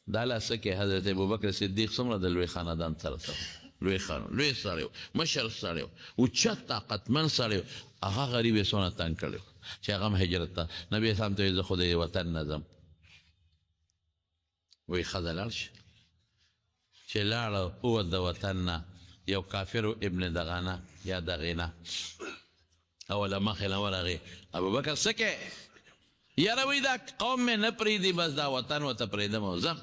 دا لا څه کې، حضرت ابوبکر صدیق څومره د لوی خاندان سره سره، لوی خان، لوی سړی و، مشر سړی و، اوچت طاقتمن سړی و. هغه غریب یې څونه تنګ کړی چې هغه هم هجرت ته نبي اسلام ته وایي، زه خو د وطن نه ځم. وایي ښځه لاړ شه. چې لاړه ووت د وطن نه، یو کافر و، ابن دغانه یا دغینه، او له مخې نه ورغی، ابوبکر څه کوې؟ یاره وایي دا قوم مې نه پرېږدي، بس دا وطن ورته پرېږدم او ځم.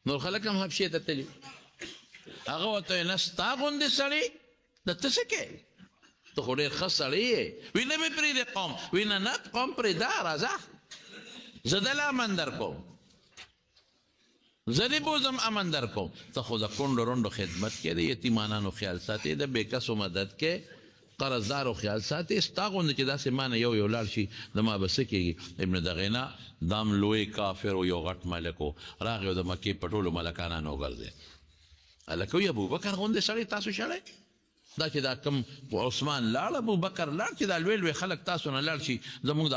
نور خلک هم حبشې ته تللي. هغه ورته وایي، نه ستا غوندې سړی د ته څه کوې؟ ته خو ډېر ښه سړی یې. وایي نه مې پرېږدي قوم. وایي نه نه، قوم پرېږده، راځه، زه دله امن در کوم، زه دې بوځم، امن در کوم. ته خو د کونډو رونډو خدمت کې، د یتیمانانو خیال ساتې، د بېکسو مدد کې، قرضدارو خیال ساتې، ستا غوندې چې داسې ما نه یو یو لاړ شي، د ما به څه کېږي؟ ابن دغینه دام لوی کافر و، یو غټ ملک و، راغی او د مکې په ټولو ملکانانو وګرځېد. هلکه وایي ابوبکر غوندې سړی تاسو شړی؟ دا چې دا کوم عثمان لاړ، ابوبکر لاړ، چې دا لوی لوی خلک تاسو نه لاړ شي، زموږ د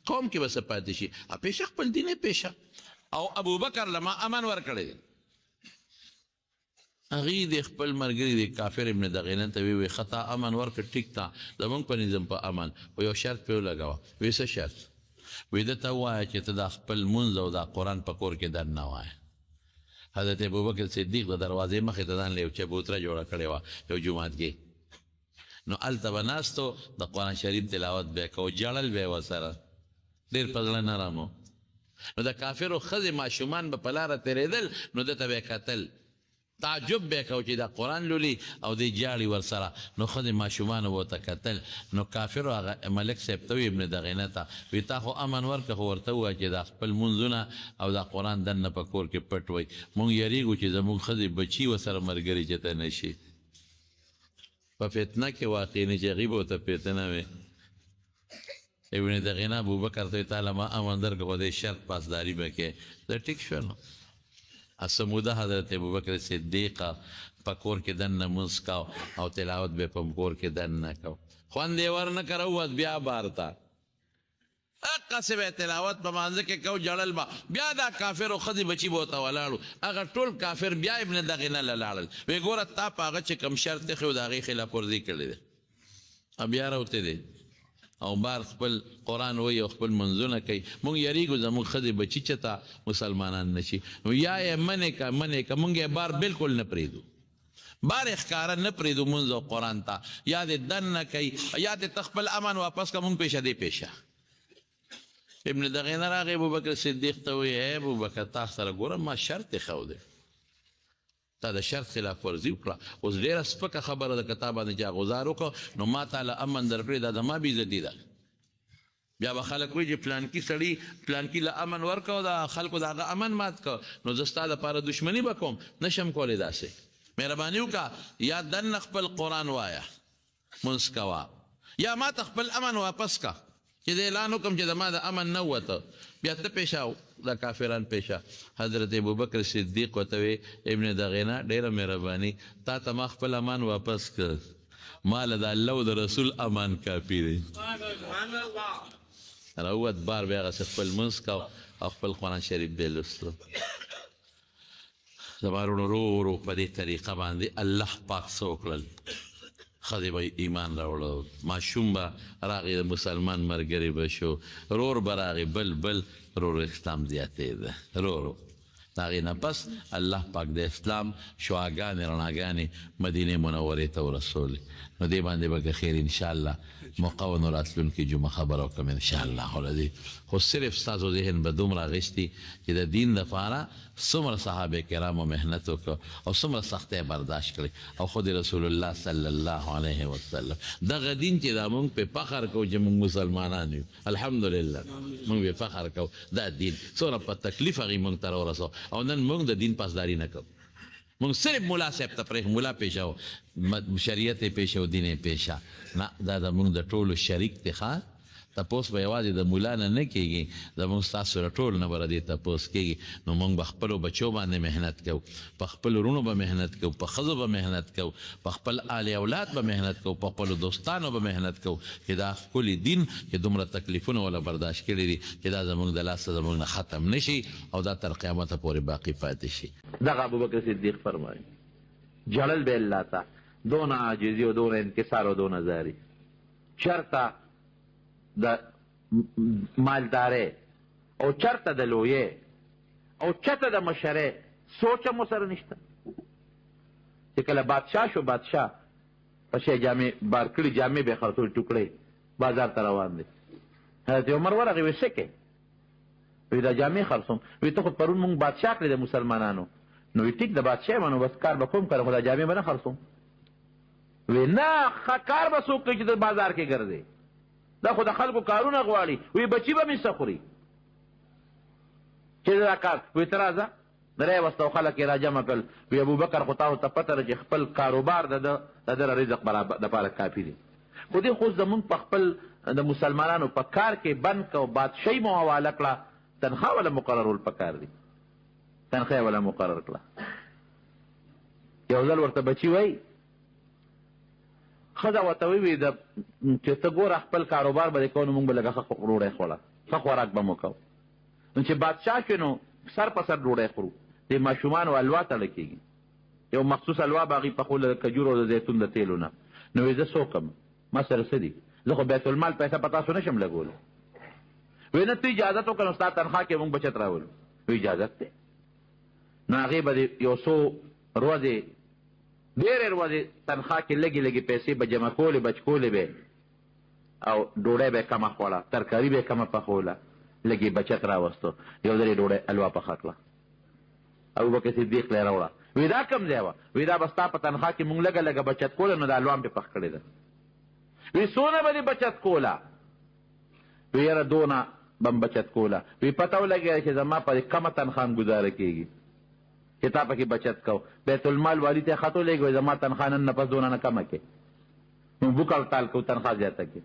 قوم کې به څه پاتې شي؟ پېښه خپل دین یې پېښه. او ابوبکر له ما امن ورکړی دی. هغې دې خپل ملګري دې کافر ابن دغینه ته وی، ښه تا امن ورکړ، ټیک تا زمونږ په نظم په امن، خو یو شرط پرې ولګوه. وی څه شرط؟ وی ده ته ووایه چې ته دا خپل لمونځ او دا قرآن په کور کې دننه وایه. حضرت ابوبکر صدیق د دروازې مخې ته ځان له یو چبوتره جوړه کړې وه، یو جومات کې، نو هلته به ناست و، د قرآن شریف تلاوت به یې کوو، ژړل به یې ورسره، ډېر په زړه نرم و. نو د کافرو ښځې ماشومان به په لاره تېرېدل، نو ده ته به یې کتل، تعجب به یې کاوه چې دا قرآن لولي او دی ژاړي ورسره. نو ښځې ماشومانو به ورته کتل. نو کافرو هغه ملک صاحب ته وویل، ابن دغینه ته وی، تا خو امن ورکړ، خو ورته ووایه چې دا خپل لمونځونه او دا قرآن دننه په کور کې پټ وایي، مونږ یریږو چې زموږ ښځې بچي ورسره ملګري چېرته نه شي په فتنه کې واقع نه چې هغوی به ورته فتنه وي. ابن دغینه ابوبکر ته وایي، تا له ما امن درکړ، خو دې شرط پاسداري به کوې. زه ټیک شو. نو څه موده حضرت ابوبکر صدیق په کور کې دننه لمونځ کاو او تلاوت به په کور کې دننه کاو. خوند یې ورنه کړ، ووت بیا بار ته، هقسې به یې تلاوت په مانځه کې کاو، ژړل به. بیا دا کافرو ښځې بچي به ورته ولاړو، هغه ټول کافر بیا ابن دغینه له لاړل، وی ګوره تا په هغه چې کوم شرط ایښی و د هغې خلاف ورزي کړې ده. بیا راوتی دی او بار خپل قرآن وایي او خپل منځونه کوي. مونږ یریږو زموږ ښځې بچي چېرته مسلمانان نه شي، نو یا یې منې که منې که، مونږ یې بار بالکل نه پرېږدو، بار یې ښکاره نه پرېږدو مونځ او قرآن ته. یا دې دننه کوي یا دې ته خپل امن واپس که، مونږ پېښه دې پېښه. ابن دغینه راغی ابوبکر صدیق ته وایي، ای ابوبکر، تا سره ګوره ما شرط ایښی دی، تا د شرط خلاف ورزي وکړه، اوس ډېره سپکه خبره ده که تا باندې چا غزار وکړ، نو ما تا له امن درکړی، دا زما بېعزتي ده. بیا به خلک وایي چې پلانکي سړي پلانکي له امن ورکړ او دا خلکو د هغه امن مات کړ، نو زه ستا دپاره دښمني به کوم، نشم کولی داسې. مهرباني وکړه، یا دننه خپل قرآن وایه، لمونځ کوه، یا ما ته خپل امن واپس که چې زه اعلان وکړم چې زما د امن نه ووته، بیا ته پېښه او دا کافران پېښه. حضرت ابوبکر صدیق ورته وی، ابن دغینه ډېره مهرباني، تا ته ما خپل امان واپس کړ، ما له د الله او د رسول امان کافي دی. راووت بار بیا هغسې خپل لمونځ کاوه او خپل قرآن شریف به یې لوستو. زما وروڼو، ورو ورو په دې طریقه باندې الله پاک څه وکړل، ښځې به ایمان راوړو، ماشوم به راغی د مسلمان ملګری به شو، رور به راغی، بل بل رور اسلام زیاتېده رو رو. د هغې نه پس الله پاک د اسلام شعاګانې رڼاګانې مدینې منورې ته ورسولې. نو دې باندې به که خیر انشاءالله موقع و نو راتلونکې جمعه خبره وکړم انشاءالله العزیز. خو صرف ستاسو ذهن به دومره اخیستي چې د دین دپاره څومره صحابه کرامو محنت وکړ او څومره سختۍ برداشت کړې، او خود رسول الله صلی الله علیه وسلم دغه دین چې دا مونږ په فخر کوو چې مونږ مسلمانان یو، الحمدلله مونږ په فخر کوو، دا دین څومره په تکلیف هغې مونږ ته راورسو، او نن مونږ د دین پاسداري نه کوو. مونږ صرف ملا صاحب ته پرېښ، ملا پېښه و، شریعت یې پېښه و، دین یې پېښه. نه، دا د مونږ د ټولو شریک دی. ښه، تپوس به یوازې د مولا نه نه کېږي، زموږ ستاسو له ټولو نه به د دې تپوس کېږي. نو موږ به خپلو بچو باندې محنت کوو، په خپلو وروڼو به محنت کوو، په ښځو به محنت کوو، په خپل آل اولاد به محنت کوو، په خپلو دوستانو به محنت کوو چې دا ښکلی دین چې دومره تکلیفونه وله برداشت کړي دي، چې دا زموږ د لاسه زموږ نه ختم نه شي او دا تر قیامته پورې باقي پاتې شي. دغه ابوبکر صدیق فرمایي ژړل به الله ته، دونه عاجزي او دونه انکسار او دونه زاري، چرته د مالدارۍ او چرته د لویۍ او چرته د مشرۍ سوچ هم ورسره نشته. چې کله بادشاه شو، بادشاه په شی جامې بار کړي، جامې به یې خرڅول، ټوکړۍ بازار ته روان دی. حضرت عمر ورغی، وایي څه کوې؟ وایي دا جامې خرڅوم. وایي ته خو پرون مونږ بادشاه کړې د مسلمانانو. نو وایي ټیک د بادشاه یم، نو بس کار به کوم که نه، خو دا جامې به نه خرڅوم. وایي نه، ښه کار به څوک کوي چې د بازار کې ګرځې، دا خو د خلکو کارونه غواړي. وایي بچي به مې څه خوري چې دا کار؟ وایي ته راځه. درې وسته خلک یې راجمع کړل. وایي ابوبکر خو تاسو ته پته ده چې خپل کاروبار د ده د ده رزق برابر دپاره کافي دی، خو دې خو زمونږ په خپل د مسلمانانو په کار کې بند کړه او بادشاهي مو حواله کړه، تنخوا وله مقررول پکار دي، تنخوا یې وله مقرر کړه. یو ځل ورته بچي وایي، ښځه ورته ووایي چې ته ګوره خپل کاروبار به دې کوو، نو مونږ به لږه ښه ډوډۍ خوړه، ښه خوراک به مو کوو. نو چې بادشاه شوې نو سر په سر ډوډۍ خورو، د ماشومانو الوا تړل کېږي، یو مخصوص الوا به هغوی پخوله د کجورو او د زیتون د تېلو نه. نو وایي زه څه وکړم، ما سره څه دي، زه خو بیت المال پیسه په تاسو نه شم لګولی. وایي نه، ته اجازت وکړه نو ستا تنخوا کې مونږ بچت راولو. وایي اجازت دی. نو هغې به یو څو ورځې، ډېرې ورځې تنخوا کې لږې لږې پیسې به جمع کولې، بچ کولې به، او ډوډۍ به یې کمه خوړه، ترکاري به یې کمه پخوله، لږې بچت راوستو. یو ځل یې ډوډۍ الوا پخه کړه، ابوبکر صدیق له یې راوړه. وایي دا کوم ځای وه؟ وایي دا به ستا په تنخوا کې مونږ لږه لږه بچت کوله، نو دا الوا مې پرې پخ کړې ده. وایي څونه به دې بچت کوله؟ وایي یاره دونه به مې بچت کوله. وایي پته ولګېده چې زما په کمه تنخوا هم ګزاره کېږي چې تا پکې بچت کو. بیت المال والي ته یې خط ولېږه، وایي زما تنخوا نن نه پس دونه نه کمه کړې، نو بوک هړتال کوو، تنخوا زیاته کړې،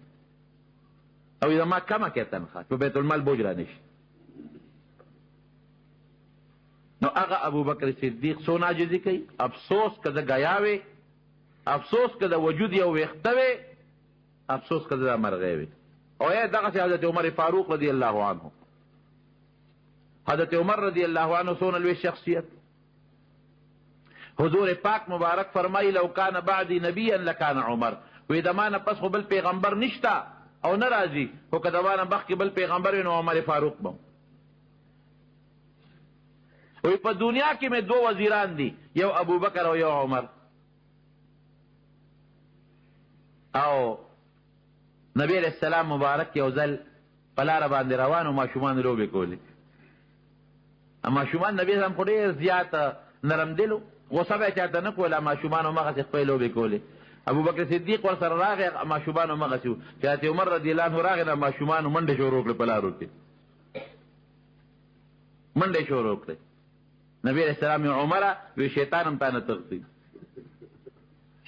او زما کمه کړې تنخوا چې په بیت المال بوج را نه شي. نو هغه ابوبکر صدیق څونه عاجزي کوي. افسوس که د ګیا وي، افسوس که د وجود یو ویښته وي، افسوس که د مرغۍ وي. او یا دغسې حضرت عمر فاروق رضی الله عنه، حضرت عمر رضی الله عنه څونه لوی شخصیت. حضور پاک مبارک فرمایي لو کان بعدی نبیا لکان عمر. وایي د ما نه پس خو بل پیغمبر نشته او نه راځي، خو که د ما نه مخکې بل پیغمبر وي نو عمر فاروق به. وایي په دنیا کې مې دوه وزیران دي، یو ابوبکر او یو عمر. او نبی علیہ السلام مبارک یو ځل په لاره باندې روان و، ماشومانو لوبې کولې. ماشومان نبی علیہ السلام خو ډېر زیات نرم دل و، غوسه به یې چاته نه کوله، ماشومانو مغسې خپلې لوبې کولې. ابوبکر صدیق ورسره راغی، ماشومانو مغسې وو. چې حضرت عمر رضی الله عنه راغی، دا ماشومانو منډې شروع کړې، په لارو کې منډې شروع کړې. نبی علیہ السلام یې عمره وی شیطان هم تا نه تښتي،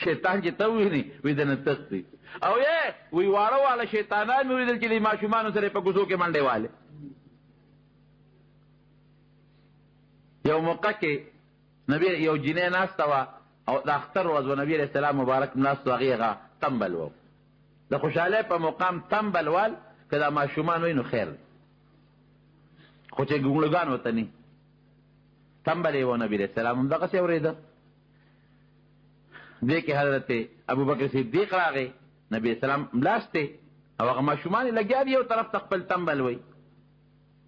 شیطان چې ته ووینې وی د نه تښتي. او یې وی واړه واړه شیطانان مې ولیدل چې د ماشومانو سره په کوڅو کې منډې والې. یو موقع کې نبی یو جینۍ ناسته وه او د اختر ورځ وه، نبی علیه السلام مبارک ناست و، هغې هغه تنبل و. د خوشحالۍ په مقام تنبل وال که دا ماشومان وي نو خیر دی، خو چې ګونګړوګان ورته نه تنبل یې و. نبی علیه السلام هم دغسې اورېده. دې کې حضرت ابوبکر صدیق راغی، نبی علیه السلام ملاست دی او هغه ماشومان یې لګیا دي یو طرف ته خپل تنبل وایي.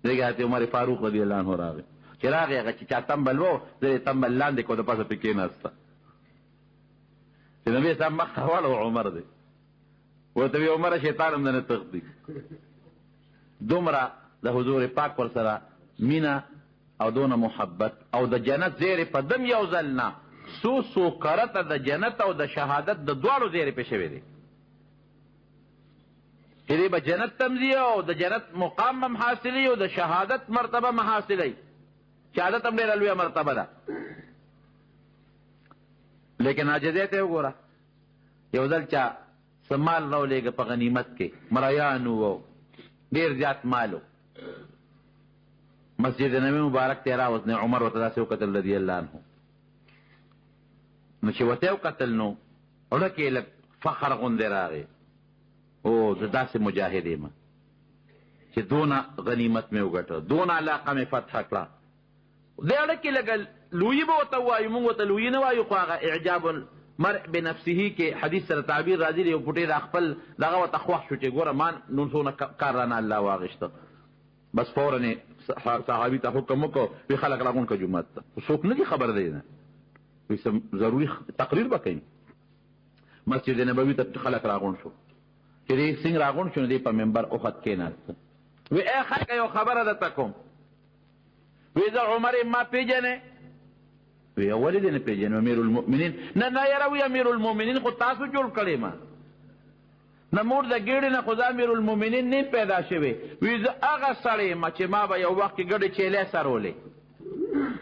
دې کې حضرت عمر فاروق رضی الله عنه راغی، چې راغی هغه چې چا تنبل و، زه یې تنبل لاندې کړو، د پاسه پرې کېناسته. چې نبی صاحب مخ ته واړوه، عمر دی، ورته وایي عمره شیطان هم درنه تښتي. دومره د حضور پاک ورسره مینه او دونه محبت او د جنت زیرې په دم یو ځل نه څو څو کرته د جنت او د شهادت د دواړو زیرې پې شوې دی. چې دی به جنت ته هم ځي او د جنت مقام به هم حاصلوي او د شهادت مرتبه هم حاصلوي. شهادت هم ډېره لویه مرتبه ده، لیکن عاجزۍ ته یې وګوره. یو ځل چا څه مال راولېږه په غنیمت کې، مریان وو، ډېر زیات مال و. مسجد نبوي مبارک ته یې راوست، نو عمر ورته داسې وکتل رضی الله عنه. نو چې ورته یې وکتل نو زړه کې یې لږ فخر غوندې راغی، او زه داسې مجاهد یم چې دونه غنیمت مې وګټه، دونه علاقه مې فتح کړه. دې اړه کې لږه لویي به ورته ووایو، موږ ورته لویي نه وایو، خو هغه اعجاب المرء بنفسه کې حدیث سره تعبیر راځي، یو پوټی دا خپل دغه ورته خوښ شو چې ګوره ما نن څونه کار رانه الله واخیسته. بس فوراً یې صحابي ته حکم وکړ، وی خلک راغونډ کړه جومات ته، خو څوک نه دي خبر دی نه، وی څه ضروري تقریر به کوي. مسجد نبوي ته خلک راغونډ شو، چې دی څنګه راغونډ شو نو دی په منبر اوخت کېناست. وی ای خلک یو خبره درته کوم، وی زه عمر یم، ما پېژنې؟ وی ولې دې نه پېژنې امیر المؤمنین؟ نه نه یاره، وی امیر المؤمنین خو تاسو جوړ کړی ما، نه مور د ګېډې نه خو زه امیر المؤمنین نه یم پیدا شوی. وی زه هغه سړی یم چې ما به یو وخت کې ګډې چیلې سرولې،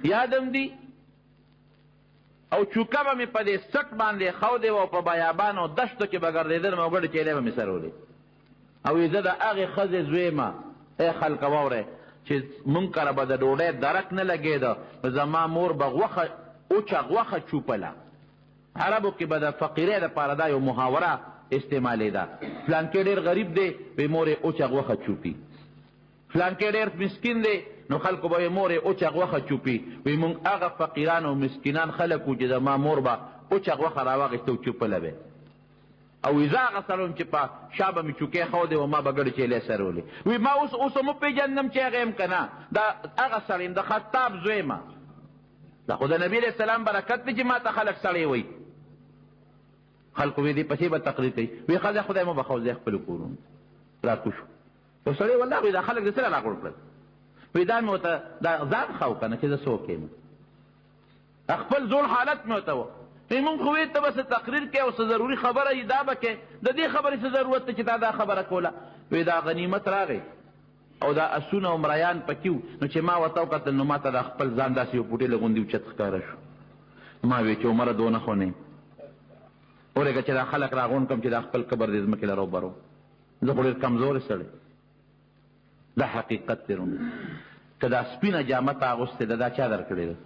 یادم دي، او چوکه به مې په دې سټ باندې ښودې وه او په بیابان او دشتو کې به ګرځېدلم او ګډې چیلې به مې سرولې. او وی زه د هغې ښځې زوی یم، ای خلکه واورئ، چې مونږ کره به د ډوډۍ درک نه لګېده، نو زما مور به غوښه اوچه غوښه چوپله. عربو کې به د فقیرۍ دپاره دا یو محاوره استعمالېده، فلانکی ډېر غریب دی، وی مور یې اوچه غوښه چوپي، فلانکی ډېر مسکین دی، نو خلکو به وی مور یې اوچه غوښه چوپي. وی مونږ هغه فقیران او مسکینان خلک وو چې زما مور به اوچه غوښه راواخیسته او چوپله به. او وی زه هغه سړی وم چې په شا به مې چوکۍ ښودې وه، ما به ګډې چیلې سرولې. وی ما اوس اوس هم وپېژندم چې هغه یم که نه، دا هغه سړی یم، د خطاب زوی یم. دا خو د نبي علیه السلام برکت دی چې ما ته خلک سړی وایي. خلکو وی دې پسې به تقریر کوي. وی ښځه خدای مو بخښه، ځای خپلو کورونو راکوز شو. یو سړی والله وی دا خلک دې څه راغونډ کړل؟ وی دا مې ورته دا ځان ښه وکړه چې زه څوک یم، خپل زوړ حالت مې ورته وه. وی مونږ خو وی ته به څه تقریر کوې او څه ضروري خبره یي دا به کوې، د دې خبرې څه ضرورت دی چې تا دا خبره کوله؟ وی دا غنیمت راغی او دا اسونه او مریان پکې وو، نو چې ما ورته وکتل نو ما ته دا خپل ځان داسې یو پوټی له غوندې اوچت ښکاره شو. ما وی چې عمره دونه خو نه یم، ورېږه چې دا خلک راغونډ کړم چې دا خپل قبر دې ځمکې له راوبرو، زه خو ډېر کمزوری سړی. دا حقیقت دی وروڼه. که دا سپینه جامه تا اغوستې ده، دا چا درکړې ده؟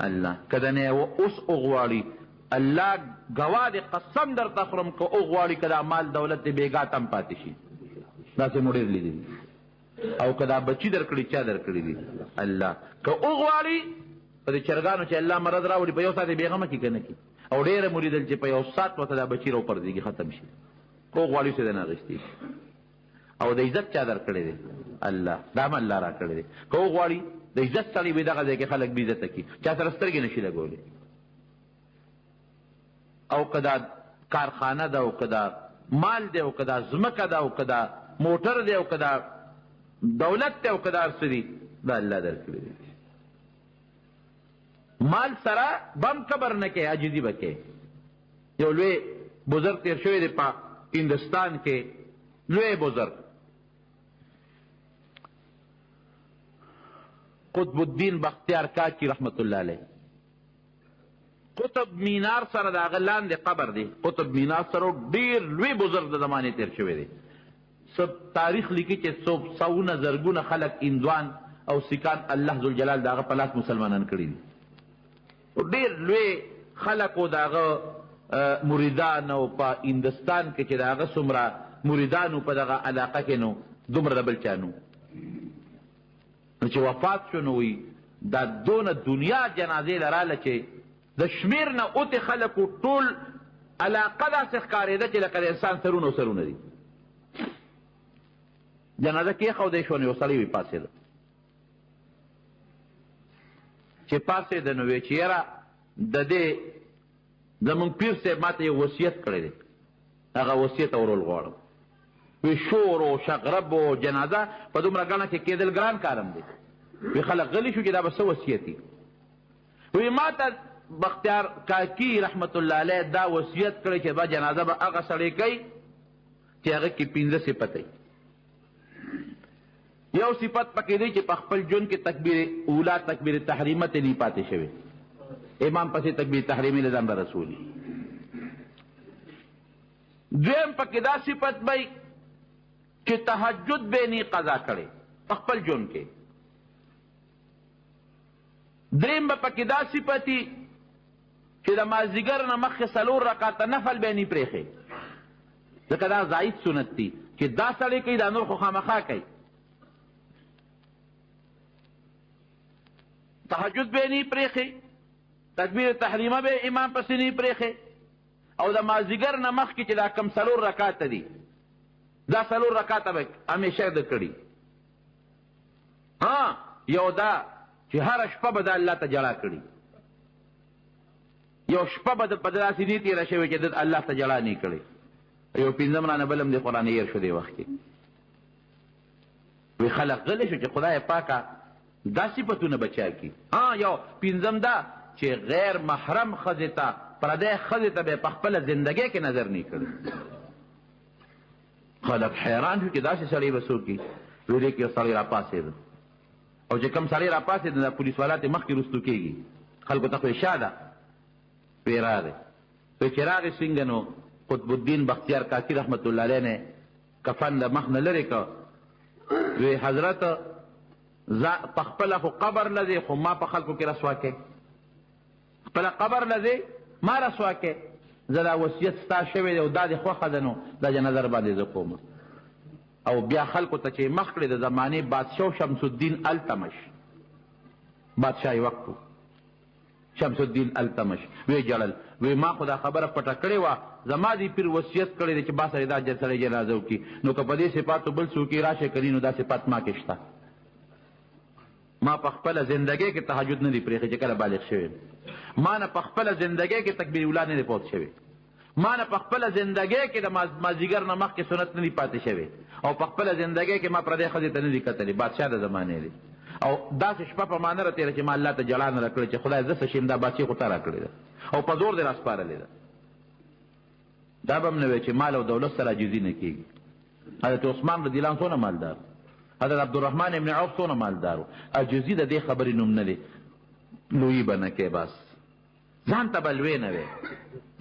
الله. که د نه اوس وغواړي، الله ګواه دی، قسم درته خورم، که وغواړي که دا مال دولت دې بېګا ته هم پاتې شي، داسې مو ډېر لیدلي. او که دا بچي درکړي، چا درکړي دي؟ الله. که وغواړي په دې چرګانو چې الله مرض راوړي، په یو ساعت یې بېغمه کړي که نه کړي؟ او ډېره مو لیدل چې په یو ساعت ورته دا بچي راوپرځېږي، ختم شي. که وغواړي څه دی نه اخیستی شي. او د عزت چا درکړی دی؟ الله. دا هم الله راکړی دی. که وغواړي د عزت سړی وي، دغه ځای کې خلک بې عزته کړي، چا سره سترګې نه شي لګولی. او که دا کارخانه ده، او که دا مال دی، او که دا ځمکه ده، او که دا موټر دی، او که دا دولت دی، او که دا هر څه دي، دا الله درکړی دی. مال سره بم قبر نه کوې، عاجزي به کوې. یو لوی بزرګ تېر شوی دی په هندوستان کې، لوی بزرګ قطب الدین بختیار کاکی رحمت الله علیه، قطب مینار سره د هغه لاندې قبر دی. قطب مینار سره ډېر لوی بزرګ د زمانې تېر شوی دی. څه تاریخ لیکي چې څو سوونه زرګونه خلک هندوان او سیکان الله ذوالجلال د هغه په لاس مسلمانان کړي دي. ډېر لوی خلک و د هغه مریدان، او په هندوستان کې چې د هغه څومره مریدان وو په دغه علاقه کې، نو دومره د بل چا نه وو. نو چې وفات شو نو وایي دا دونه دنیا جنازې له راله چې د شمېر نه اوتې خلکو ټول علاقه داسې ښکارېده چې لکه د انسان سرونه او سرونه دي. جنازه کېښودی شو، نو یو سړی وي پاڅېده. چې پاڅېده نو وی چې یاره د دې زمونږ پیر صاحب ما ته یو وصیت کړی دی، هغه وصیت اورول غواړم. وی شور او شغرب او جنازه په دومره ګڼه کې کېدل ګران کارم دی. وی خلک غلي شو چې دا به څه وصیت وي. وی ما ته بختیار کاکی رحمت الله علیه دا وصیت کړی چې به جنازه به هغه سړی کوي چې هغه کې پنځه صفته وي. یو صفت پکې دی چې په خپل ژوند کې تکبیر اولا تکبیر تحریمه ته نه پاتې شوی، امام پسې تکبیر تحریمې له ځان رسولي. دویم پکې دا صفت به چې تهجد به یې نه قضا کړی په خپل ژوند کې. دریم به پکې دا صفت وي چې د مازدیګر نه مخکې څلور رکعته نفل به یې نه پرېښی، ځکه دا زاید سنت دي چې دا سړی کوي دا نور خو خامخا کوي. تهجد به یې نه پرېښی، تکبیر تحریمه به امام پسې نه پرېښی، او د مازدیګر نه مخکې چې دا کم څلور رکعته دي دا څلور رکعته به همیشه ده کړي. ها یو دا چې هره شپه به دا الله ته ژړا کړي، یو شپه به په داسې نه تېره شوې چې ده الله ته ژړا نه کړې. یو پنځم رانه بل هم د قرآن هېر شو دې وخت کې. وی خلک غلی شو چې خدای پاکه دا صفتونه به چا کړي. ها یو پنځم دا چې غیر محرم ښځې ته، پردی ښځې ته به یې په خپله زندګۍ کې نظر نه کړي. خلک حیران شو چې داسې سړی به څوک وي. وی دې کې یو سړی راپاڅېده، او چې کوم سړی راپاڅېده دا پولیس والا ترې مخکې وروستو کېږي، خلکو ته خو یې شا ده. وی راغی، وی چې راغی څنګه نو قطب الدین بختیار کاکي رحمت الله علیه نه کفن د مخ نه لرې کړ. وی حضرت په خپله خو قبر له ځې، خو ما په خلکو کې رسوا کړې، خپله قبر له ځې ما رسوا کړې، زه دا وصیت ستا شوی دی او دا دې خوښه ده نو دا جنازه باندې زه کوم. او بیا خلکو ته چې مخ کړې د زمانې بادشاه شمس الدین التمش، بادشاه یې وخت و شمس الدین التمش، وی ژړل، وی ما خو دا خبره پټه کړې وه، زما دې پیر وصیت کړی دی چې ما سره دا سړی جنازه وکړي، نو که په دې صفاتو بل څوک یې راشه که نو دا صفات ما کې شته. ما په خپله زندګۍ کې تهجد نه دی پرېښی چې کله بالغ شوی، ما نه په خپله زندګۍ کې تکبیر اولی نه دی فوت شوی، ما نه په خپله زندګۍ کې د مازدیګر نه مخکې سنت نه دی پاتې شوی، او په خپله زندګۍ کې ما پردی ښځې ته نه دی کتلی، بادشاه د زمانې دی. او داسې شپه په ما نه راتېره چې ما الله ته ژړا نه راکړې چې خدای زه څه شي یم، دا بادشاهي خو تا راکړې ده او په زور دې راسپارلې ده. دا به هم نه وی چې مال او دولت سره عاجزي نه کېږي. حضرت عثمان رضی الله عنه څونه مالدار، حضرت عبدالرحمن ابن عوف څونه مالدار و. عاجزي د دې خبرې نوم نه دی، لویي به نه کوې، بس ځان ته به لوی نه وې،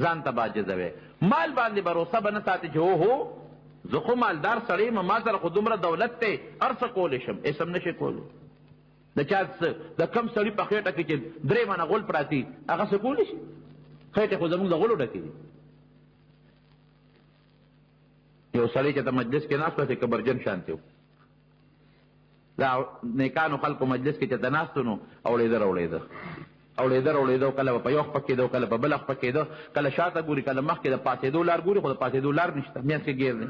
ځان ته به عاجزه وې، مال باندې بروسه به نه ساتې چې اوهو زه خو مالدار سړی یم، ما سره خو دومره دولت دی، هر څه کولی شم. هېڅ هم نه شې کولی. د چا د کم سړي په خېټه کې چې درې منه غول پراته دي هغه څه کولی شي؟ خېټې خو زموږ د غولو ډکې دي. یو سړی چې د مجلس کې ناست و، هسې کبرجن شانتې و، دا نیکانو خلکو مجلس کې چې ته ناست و نو اوړېده راوړېده، اوړېده راوړېده، کله به په یو خپه کېده، کله په بله خپه کېده، کله شاته ګوري، کله مخکې د پاڅېدو لار ګوري، خو د پاڅېدو لار نشته، منځ کې ګیر دی.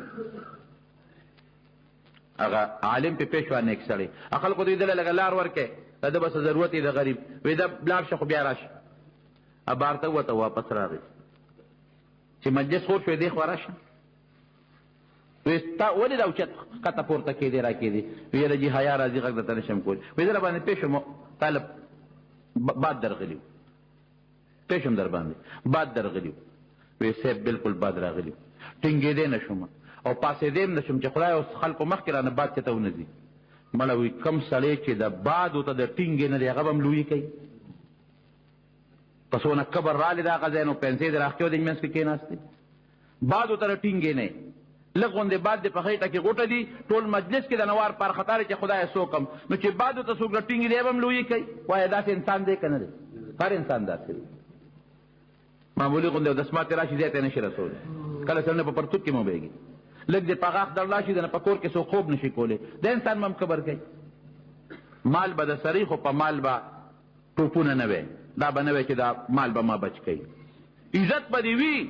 هغه عالم پې پېښ شو، نیک سړی، خلکو ته یې دله لږه لار ورکړې، د ده به څه ضرورت یې د غریب، وایي دا لاړ شه خو بیا راشه. بار ته ووته، واپس راغی، چې مجلس خور شو، دې خوا راشه. وایي تا ولې دا اوچت ښکته پورته کېدې را کېدې؟ وایي یاره جي حیا راځي، غږ درته نه شم کولی. وایي زه راباندې پېښ شوم، تا له باد درغلي وو، پېښ شوم در باندې باد درغلي وو. وایي صاحب بالکل باد راغلي وو، ټینګېدی نه شوم او پاڅېدی هم نه شوم چې خدای اوس خلکو مخکې رانه باد چېرته ونه ځي. مړه وایي کوم سړی چې د بادو ته د ټینګې نه دی هغه به هم لویي کوي. په څونه کبر راغلی د هغه ځای نو پنسې دې راښکې او د منځ کې کښېناستې، بادو ته د ټینګې نه لږ غوندې باد دې په خېټه کې غوټه دي، ټول مجلس کې د نوار پارخطا دی چې خدایه څوک هم، نو چې بادو ته څوک د ټینګې دی به هم لویي کوي. وایه داسې انسان دی که نه دی؟ هر انسان داسې دی. معمولي غوندې اودس ماتې راشي ځای ته یې نه شي رسولی، کله سړی نه په پرتوګ کې موبېږي، لږ دې په غاښ در راشي د نه په کور کې څوک خوب نه شي کولی، دا انسان به هم کبر کوي. مال به د سړي خو په مال به ټوپونه نه وی، دا به نه وی چې دا مال به ما بچ کوي. عزت به دې وي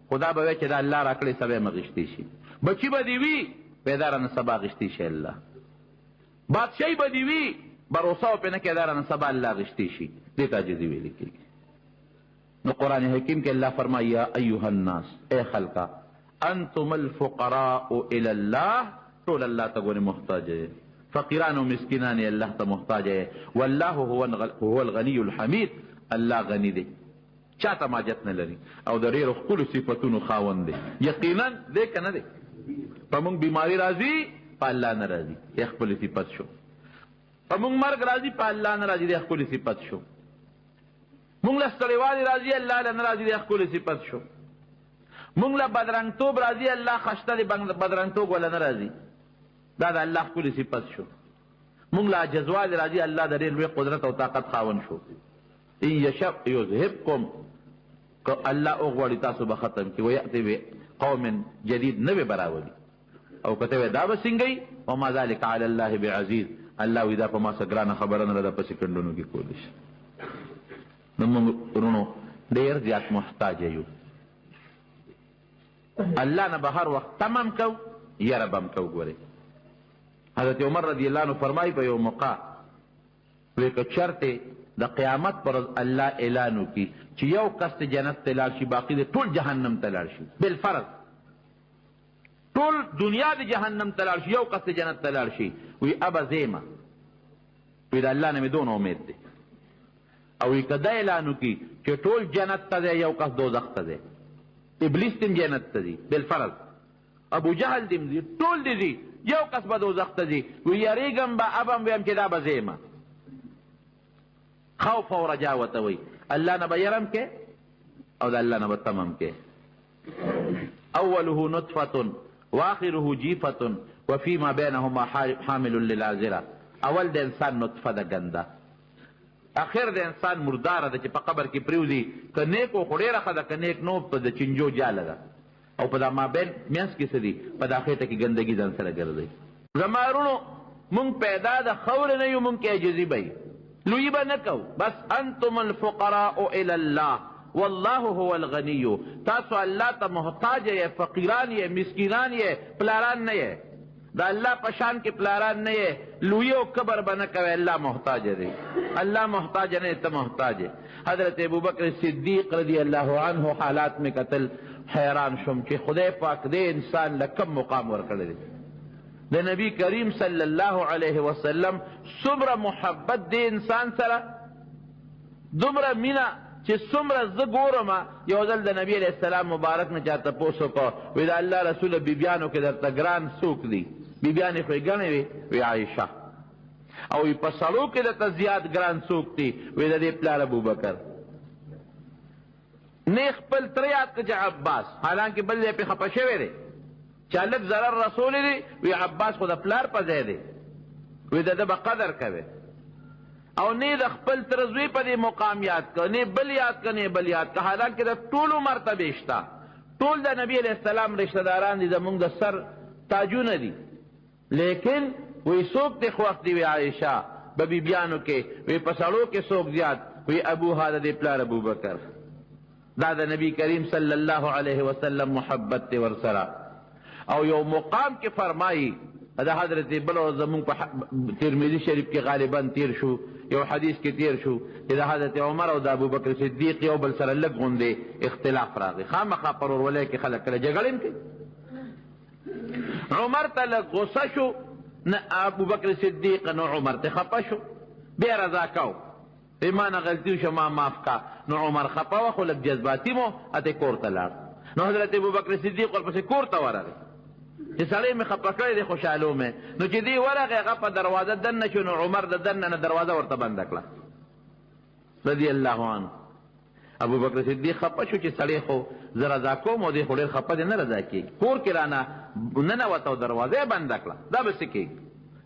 خو دا به وی چې دا الله راکړی سبا مې غیښتی شي، بچي به دې وي پیدا رانه سبا غیښتی شي الله، بادشاهي به دې وي بروسه به پرې نه کوې دا رانه سبا الله غیښتی شي. دې ته عاجزي ویل کېږي. نو قرآن حکیم کې الله فرمایي یا ایها الناس، ای خلکه، انتم الفقراء الی الله، ټول الله ته ګورې محتاج یې، فقیران او مسکینان یې الله ته محتاج یې، والله هو الغنی الحمید، الله غنی دی، چاته ماجت نه لري او د ډېرو ښکلو صفتونو خاوند دی. یقینا دی که نه دی؟ په موږ بیماري راځي په الله نه راځي، دی ښکلې صفت شو. په موږ مرګ راځي په الله نه راځي، دی ښکلې صفت شو. موږ له ستړیوالي راځي الله له نه راځي، دی ښکلې صفت شو. موږ له بدرنګتوب راځي الله خشته دی، بدرنګتوب وله نه راځي. دا د الله ښکلي صفت شو. مونږ له عاجزوالي راځي، الله د ډېر لوی قدرت او طاقت خاوند شو. ان یشأ یذهبکم، که الله وغواړي تاسو به ختم کړي، ویأتي بقوم جدید، نوې به راولي. او که ته وایې دا به څنګه وي، وما ذلک علی الله بعزیز، الله وایي دا په ما څه ګرانه خبره نه ده، په سیکنډونو کې کولی شي. نو موږ وروڼو ډېر زیات محتاج یو، الله نه به هر وخت تمه هم کوو، یره به هم کوو. ګورئ حضرت عمر رضی الله عنه فرمایي په یو موقع وی که چرته د قیامت پر ورځ الله اعلان وکړي چې یو کس ته جنت ته لاړ شي، باقي دې ټول جهنم ته لاړ شي، بالفرض ټول دنیا دې جهنم ته لاړ شي، یو کس ته جنت ته لاړ شي، وی ابا زیمه، وی د الله نه مې دونه امید دی. او وی که دا اعلان وکړي چې ټول جنت ته دی، یو کس دوزخ ته دی، ابلیس دې هم جنت ته ځي بالفرض، ابو جهل دې هم ځي، ټول دې ځي، یو کس به دوزخ ته ځي، وی یریږم به، ابم ویم چې دا به زه یم. خوف او رجا ورته وایي، الله نه به یرم کې او د الله نه به تمم کې. اوله نطفة واخره جیفة وفيما بینهما حامل للعذرة. اول د انسان نطفه ده ګنده، اخر د انسان مرداره ده چې په قبر کې پریوځي. که نیک و خو ډېره ښه ده، که نیک نو په د چنجو جاله ده، او په دا مابین منځ کې څه دي، په دا خېټه کې ګندګي ځان سره ګرځوي. زما وروڼو مونږ پیدا د خاورې نه یو، مونږ کې عاجزي به وي، لویي به نه کوو. بس انتم الفقراء الی الله والله هو الغنی، تاسو الله ته محتاج یې، فقیران یې، مسکینان یې، پلاران نه یې، د الله په شان کې پلاران نه یې، لویي او کبر به نه کوې، الله محتاج دی، الله محتاج نه، ته محتاج یې. حضرت ابوبکر صدیق رضی الله عنه حالات مې کتل، حیران شوم چې خدای پاک دې انسان له کم مقام ورکړی دی. د نبی کریم صلی الله علیه وسلم څومره محبت دې انسان سره، دومره مینه چې څومره زه ګورم. یو ځل د نبی علیه السلام مبارک نه چا تپوس وکړ، وی د الله رسول بیبیانو کې درته ګران څوک دي؟ بیبیانې خو یې ګڼې وې، وی عایشه. او وی په سړو کې درته زیات ګران څوک دي؟ وی د دې پلار ابوبکر. نه خپل تره یاد کړه چې عباس، حالانکه بل ځای پرې خفه شوی دی، چا لږ ضرر رسولی دی، وی عباس خو د پلار په ځای دی، وی د ده به قدر کوي. او نه د خپل تره زوی په دې مقام یاد کړه، نه بل یاد کړه، نه بل یاد کړه، حالانکه د ټولو مرتبې شته، ټول د نبی علیه السلام رشته داران دي، زمونږ د سر تاجونه دي، لیکن وی څوک دې خوښ دي؟ وی عایشه. به بیبیانو کې وی په سړو کې څوک زیات؟ وی ابوها، د دې پلار ابوبکر. دا د نبی کریم صلی الله علیه وسلم محبت دی ورسره. او یو مقام کې فرمایي د حضرت بل ورځ زمونږ په ترمذي شریف کې غالبا تیر شو، یو حدیث کې تیر شو چې د حضرت عمر او د ابوبکر صدیق یو بل سره لږ غوندې اختلاف راغی. خامخا پر ورولۍ کې خلک کله جګړې هم کوي. عمر ته لږ غوسه شو، نه ابوبکر صدیق نو عمر ته خفه شو، بیا رضا کو، ما نه غلطي وشوه، ما معاف کا. نو عمر خفه وه، خو لږ جذباتي مو، اتې کور ته لاړ. نو حضرت ابوبکر صدیق ورپسې کور ته ورغی چې سړی مې خفه کړی دی، خوشحالو مې. نو چې دی ورغی، هغه په دروازه دننه شو، نو عمر د دننه نه دروازه ورته بنده کړه رضی الله عنه. ابوبکر صدیق خفه شو چې سړی خو زه رضا کوم او دی خو ډېر خفه دی، نه رضا کېږي. کور کې رانه ننوته او دروازه یې بنده کړه، دا به څه کېږي؟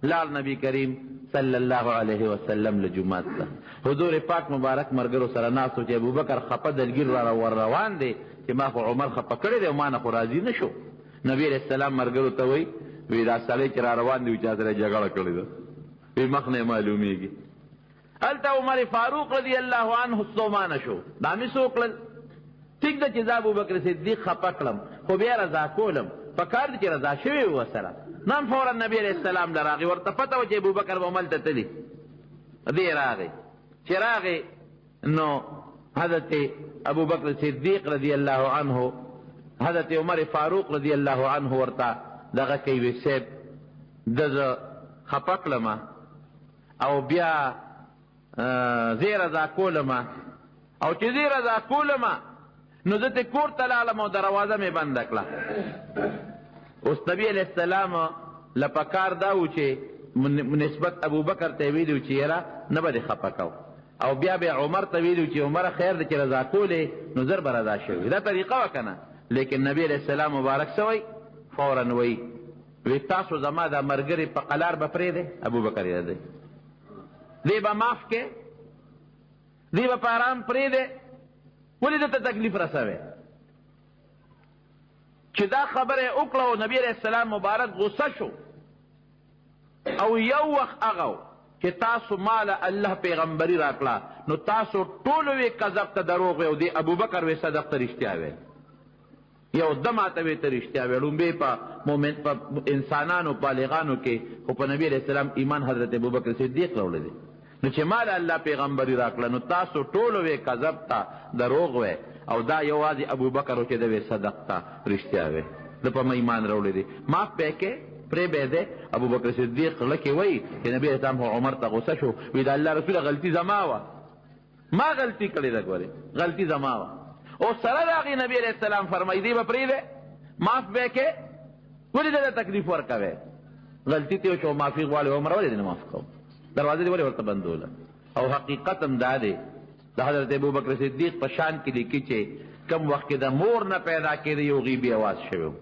لاړ نبی کریم صلی الله علیه وسلم له جومات ته، حضور پاک مبارک ملګرو سره ناست و چې ابوبکر خفه دلګیر را ور روان دی چې ما خو عمر خفه کړی دی او ما نه خو راضي نه شو. نبی علیه السلام ملګرو ته وایي، وی دا سړی چې را روان دی چا سره جګړه کړې ده، وی مخ نه یې معلومېږي. هلته عمر فاروق رضی الله عنه ستومانه شو، دا مې څه وکړل؟ ټیک ده چې زه ابوبکر صدیق خفه کړم، خو بیا رضا کولم، په کار دی چې رضا شوی وي ورسره. نن فورا نبی علیه السلام له راغی، ورته پته وه چې ابوبکر به هملته تلي. دی راغی، چې راغی نو حضرت ابوبکر صدیق رضی الله عنه حضرت عمر فاروق رضی الله عنه ورته دغه کوي، وی صاحب ده زه خفه کړم او بیا زه رضا کولم، او چې زه رضا کولم نو زه ترې کور ته لاړم او دروازه مې بنده کړه. اوس نبی علیه السلام له پکار دا و چې نسبت ابوبکر ته یې ویلي و چې یاره نه به دې خفه کو، او بیا به عمر ته ویلي و چې عمر خیر دی چې رضا کولې نو زر به رضا شوي، دا طریقه وه که نه. لیکن نبی علیه السلام مبارک څه وایي؟ فورا وایي وی تاسو زما دا مرګري په قلار به پرېږدئ؟ ابوبکر یې دی، دی به معاف کې، دی به په آرام پرېږدئ، ولې ده ته تکلیف رسوې؟ چې دا خبره یې وکړه او نبي علیه السلام مبارک غوسه شو. او یو وخت هغه چې تاسو ماله الله پیغمبري راکړه نو تاسو ټولو وی کذبته دروغ وی او دی ابوبکر وی صدقته رښتیا ویل. یو ده ماته وی ته رښتیا ویل. ړومبی په مؤمن په انسانانو بالغانو کې خو په نبي علیه السلام ایمان حضرت ابوبکر صدیق راوړی دی. نو چې ماله الله پیغمبري راکړه نو تاسو ټولو وی کذبته دروغ وی او دا یوازې ابوبکر و چې ده وی صدقته رښتیا وی، ده په ما ایمان راوړی دی، معاف به یې کړې، پرې به دی. ابوبکر صدیق زړه کې وایي چې نبي علیه السلام خو عمر ته غوسه شو، وایي د الله رسوله غلطي زما وه، ما غلطي کړې ده، ګورې غلطي زما وه. او سره د هغې نبي علیه السلام فرمایي دی به پرېږدی، معاف به یې کړې، ولې ده ته تکلیف ورکوې؟ غلطي ترې وشوه، معافي غواړي، عمر ولې دې نه معاف کوم؟ دروازه دې ولې ورته بندوله؟ او حقیقت هم دا دی د حضرت ابوبکر صدیق په شان کې لیکي چې کم وخت کې د مور نه پیدا کېده یو غیبي اواز شوی و،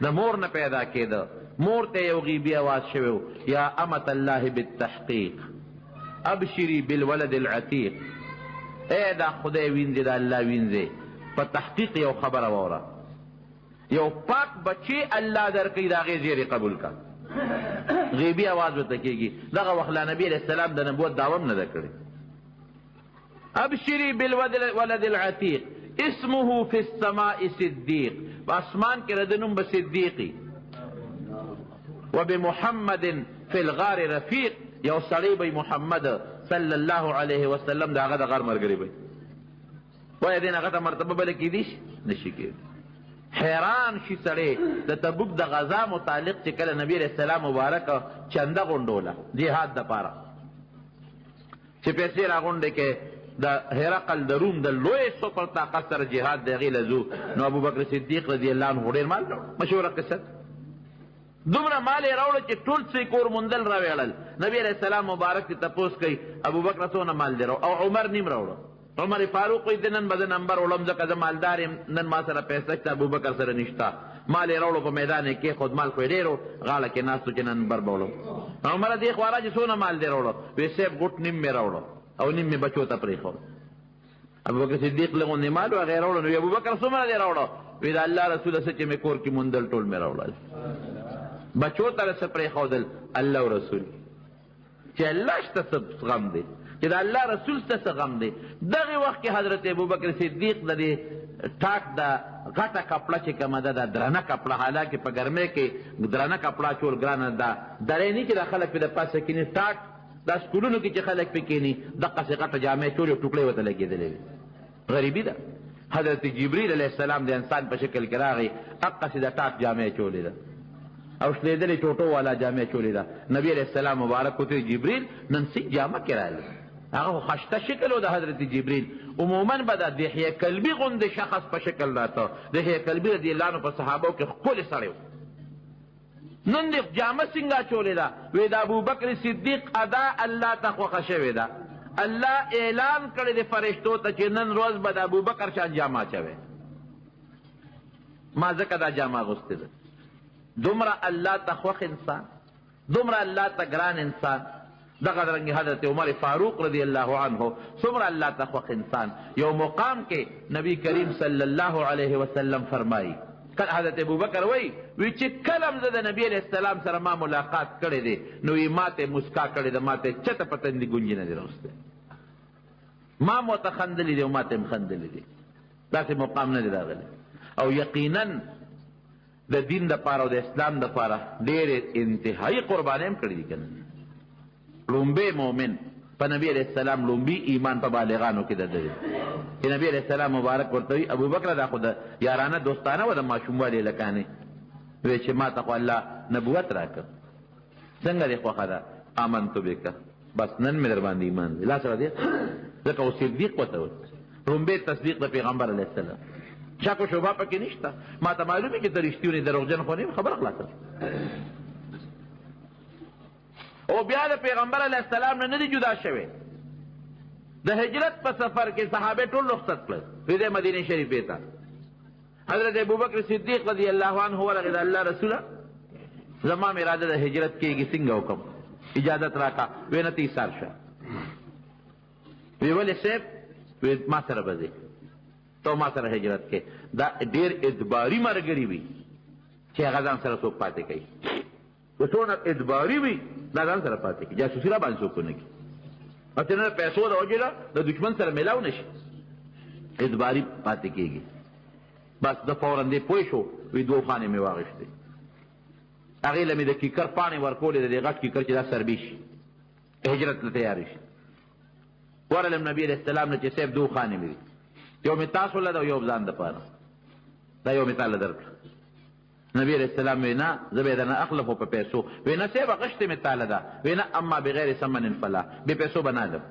د مور نه پیدا کېده مور ته یو غیبي اواز شوی و، یا امة الله بالتحقیق ابشری بالولد العتیق، ای دا خدای وینځې، دا الله وینځې، په تحقیق یو خبره واوره، یو پاک بچی الله درکوي، د هغې زیری قبول کړه. غیبي اواز ورته کېږي. دغه وخت لا نبي علیه السلام د نبوت دعوه هم نه ده کړې. ابشری بالولد العتیق اسمه فی السماء صدیق، په اسمان کې د ده نوم به صدیقي، وبمحمد فی الغار رفیق، یو سړی به محمد صلی الله علیه وسلم د هغه د غار ملګری به وي. وایه دې نه غټه مرتبه بله کېدی شي؟ نه شي کېدی. حیران شي سړی د تبوک د غذا متعلق چې کله نبی علیه السلام مبارک چنده غونډوله جهاد دپاره، چې پیسې راغونډې کړې د هرقل د روم د لوی سپر طاقت سره جهاد د هغې له ځو، نو ابوبکر صدیق رضی الله عنه ډېر مال راوړ، مشهوره قصه. دومره مال یې راوړ چې ټول څه کور موندل راویړل. نبی علیه السلام مبارک چې تپوس کوي ابوبکر څونه مال دی راوړ؟ او عمر نیم راوړ. عمر فاروق وایي زه نن به زه نمبر وړم ځکه زه مالدار یم، نن ما سره پیسې شته، ابوبکر سره نشته. مال یې راوړو په میدان یې کېښود، مال خو یې ډېر و، غاړه کې ناست و چې نن نمبر به وړم. عمره دې خوا راځي څونه مال دی راوړو؟ وایي صاحب غوټ نیم مې راوړو او نیم مې بچو ته پرېښود. ابوبکر صدیق له غوندې مال و هغه یې راوړو. نو ابوبکر څومره دی راوړو؟ وایي د الله رسوله څه چې مې کور کې موندل ټول مې راوړل، بچو ته څه پرېښودل؟ الله او رسول. چې الله شته څه غم دی، چې د الله رسول شته څه غم دی. دغې وخت کې حضرت ابوبکر صدیق د دې ټاک د غټه کپړه چې کومه ده، دا درنه کپړه، حالانکه په ګرمۍ کې درنه کپړه اچول ګرانه ده، درې نه چې دا خلک پرې د پاسه کښېني، ټاک دا سکولونو کې چې خلک پرې کښېني دقسې غټه جامه یې اچولې او ټوکړۍ ورته لګېدلې وي. غریبي ده. حضرت جبریل علیه السلام د انسان په شکل کې راغی، هقسې د ټاک جامه یې اچولې ده او شلېدلې ټوټو والا جامه یې اچولې ده. نبي علیه السلام مبارک ورته وویل جبریل نن څه جامه کې راغلی؟ هغه خو خشته شکل و د حضرت جبریل. عموما به د دحیه کلبي غوندې شخص په شکل راته. دحیه کلبي رضی الله عنه په صحابو کې ښکلی سړی و. نن دې جامه څنګه اچولې ده؟ وایي د ابوبکر صدیق ادا الله ته خوښه شوې ده، الله اعلان کړی دی فرشتو ته چې نن ورځ به د ابوبکر شان جامه اچوي. ما ځکه دا جامه اغوستې ده. دومره الله ته خوښ انسان، دومره الله ته ګران انسان. دغه رنګ حضرت عمر فاروق رضی الله عنه څومره الله ته خوښ انسان. یو مقام کې نبی کریم صلی الله علیه وسلم فرمایي، کله حضرت ابوبکر وایي وی چې کله هم زه د نبی علیه السلام سره ما ملاقات کړی دی نو وی ما ته یې مسکا کړې ده، ما ته یې چته په تندي ګونجې نه دی راوستی، ما هم ورته خندلي دي او ما ته یې هم خندلي دي. داسې مقام نه دی راغلی. او یقینا د دین دپاره او د اسلام دپاره ډېرې انتهایي قربانۍ هم کړې دي که نه. ړومبی مؤمن په نبی علیه السلام ړومبی ایمان په بالغانو کې د ده دی چې نبی علیه السلام مبارک ورته وایي ابوبکره دا خو د یارانه دوستانه وه د ماشوموالي هلکانې، وایي چې ما ته خو الله نبوت راکړ، څنګه دې خوښه ده؟ آمنت بک، بس نن مې در باندې ایمان دی. لاس را دې ځکه خو صدیق ورته وایي، ړومبی تصدیق د پیغمبر علیه السلام، شک و شبهه پکې نشته. ما ته معلومه چې ته رښتونی دروغجن خو نه یم، خبره خلاصه شوه. او بیا د پیغمبر علیه السلام نه نه دی جدا شوی. د هجرت په سفر کې صحابه ټول رخصت کړل وی مدینې شریفې ته. حضرت ابوبکر صدیق رضی الله عنه ورغی د الله رسوله زما مې اراده د هجرت کېږي، څنګه وکړم؟ اجازت راکړه. وی نه، ته ایسار شه. وی ولې صاحب؟ وی ما سره به ځې، ته ما سره هجرت کې. دا ډېر ادباري ملګري وي چې هغه ځان سره څوک پاتې کوي، که څونه ادباري وي دا ځان سره پاتې کوي، جاسوسي را باندې څوک ونه کړي، هسې نه پیسو د وجې نه د دښمن سره میلاو نه شي، ادباري پاتې کېږي. بس ده فوراً دې پوه شو. وی دوه خانې مې واخیستې، هغې له مې د کیکر پاڼې ورکولې، د دې غټ کیکر چې دا سربې شي، هجرت له تیارې شي. ورغلم نبي علیه السلام نه چې صاحب دوه خانې مې دي، یو مې تاسو له ده او یو ځان دپاره، دا یو مې تا له درکړه. نبی علیه السلام وی نه، زه به یې درنه اخلم خو په پیسو. وی نه صاحب غشتې مې تا له ده. وی نه، اما بغیر ثمن فلا، بې پیسو به نه اخلم،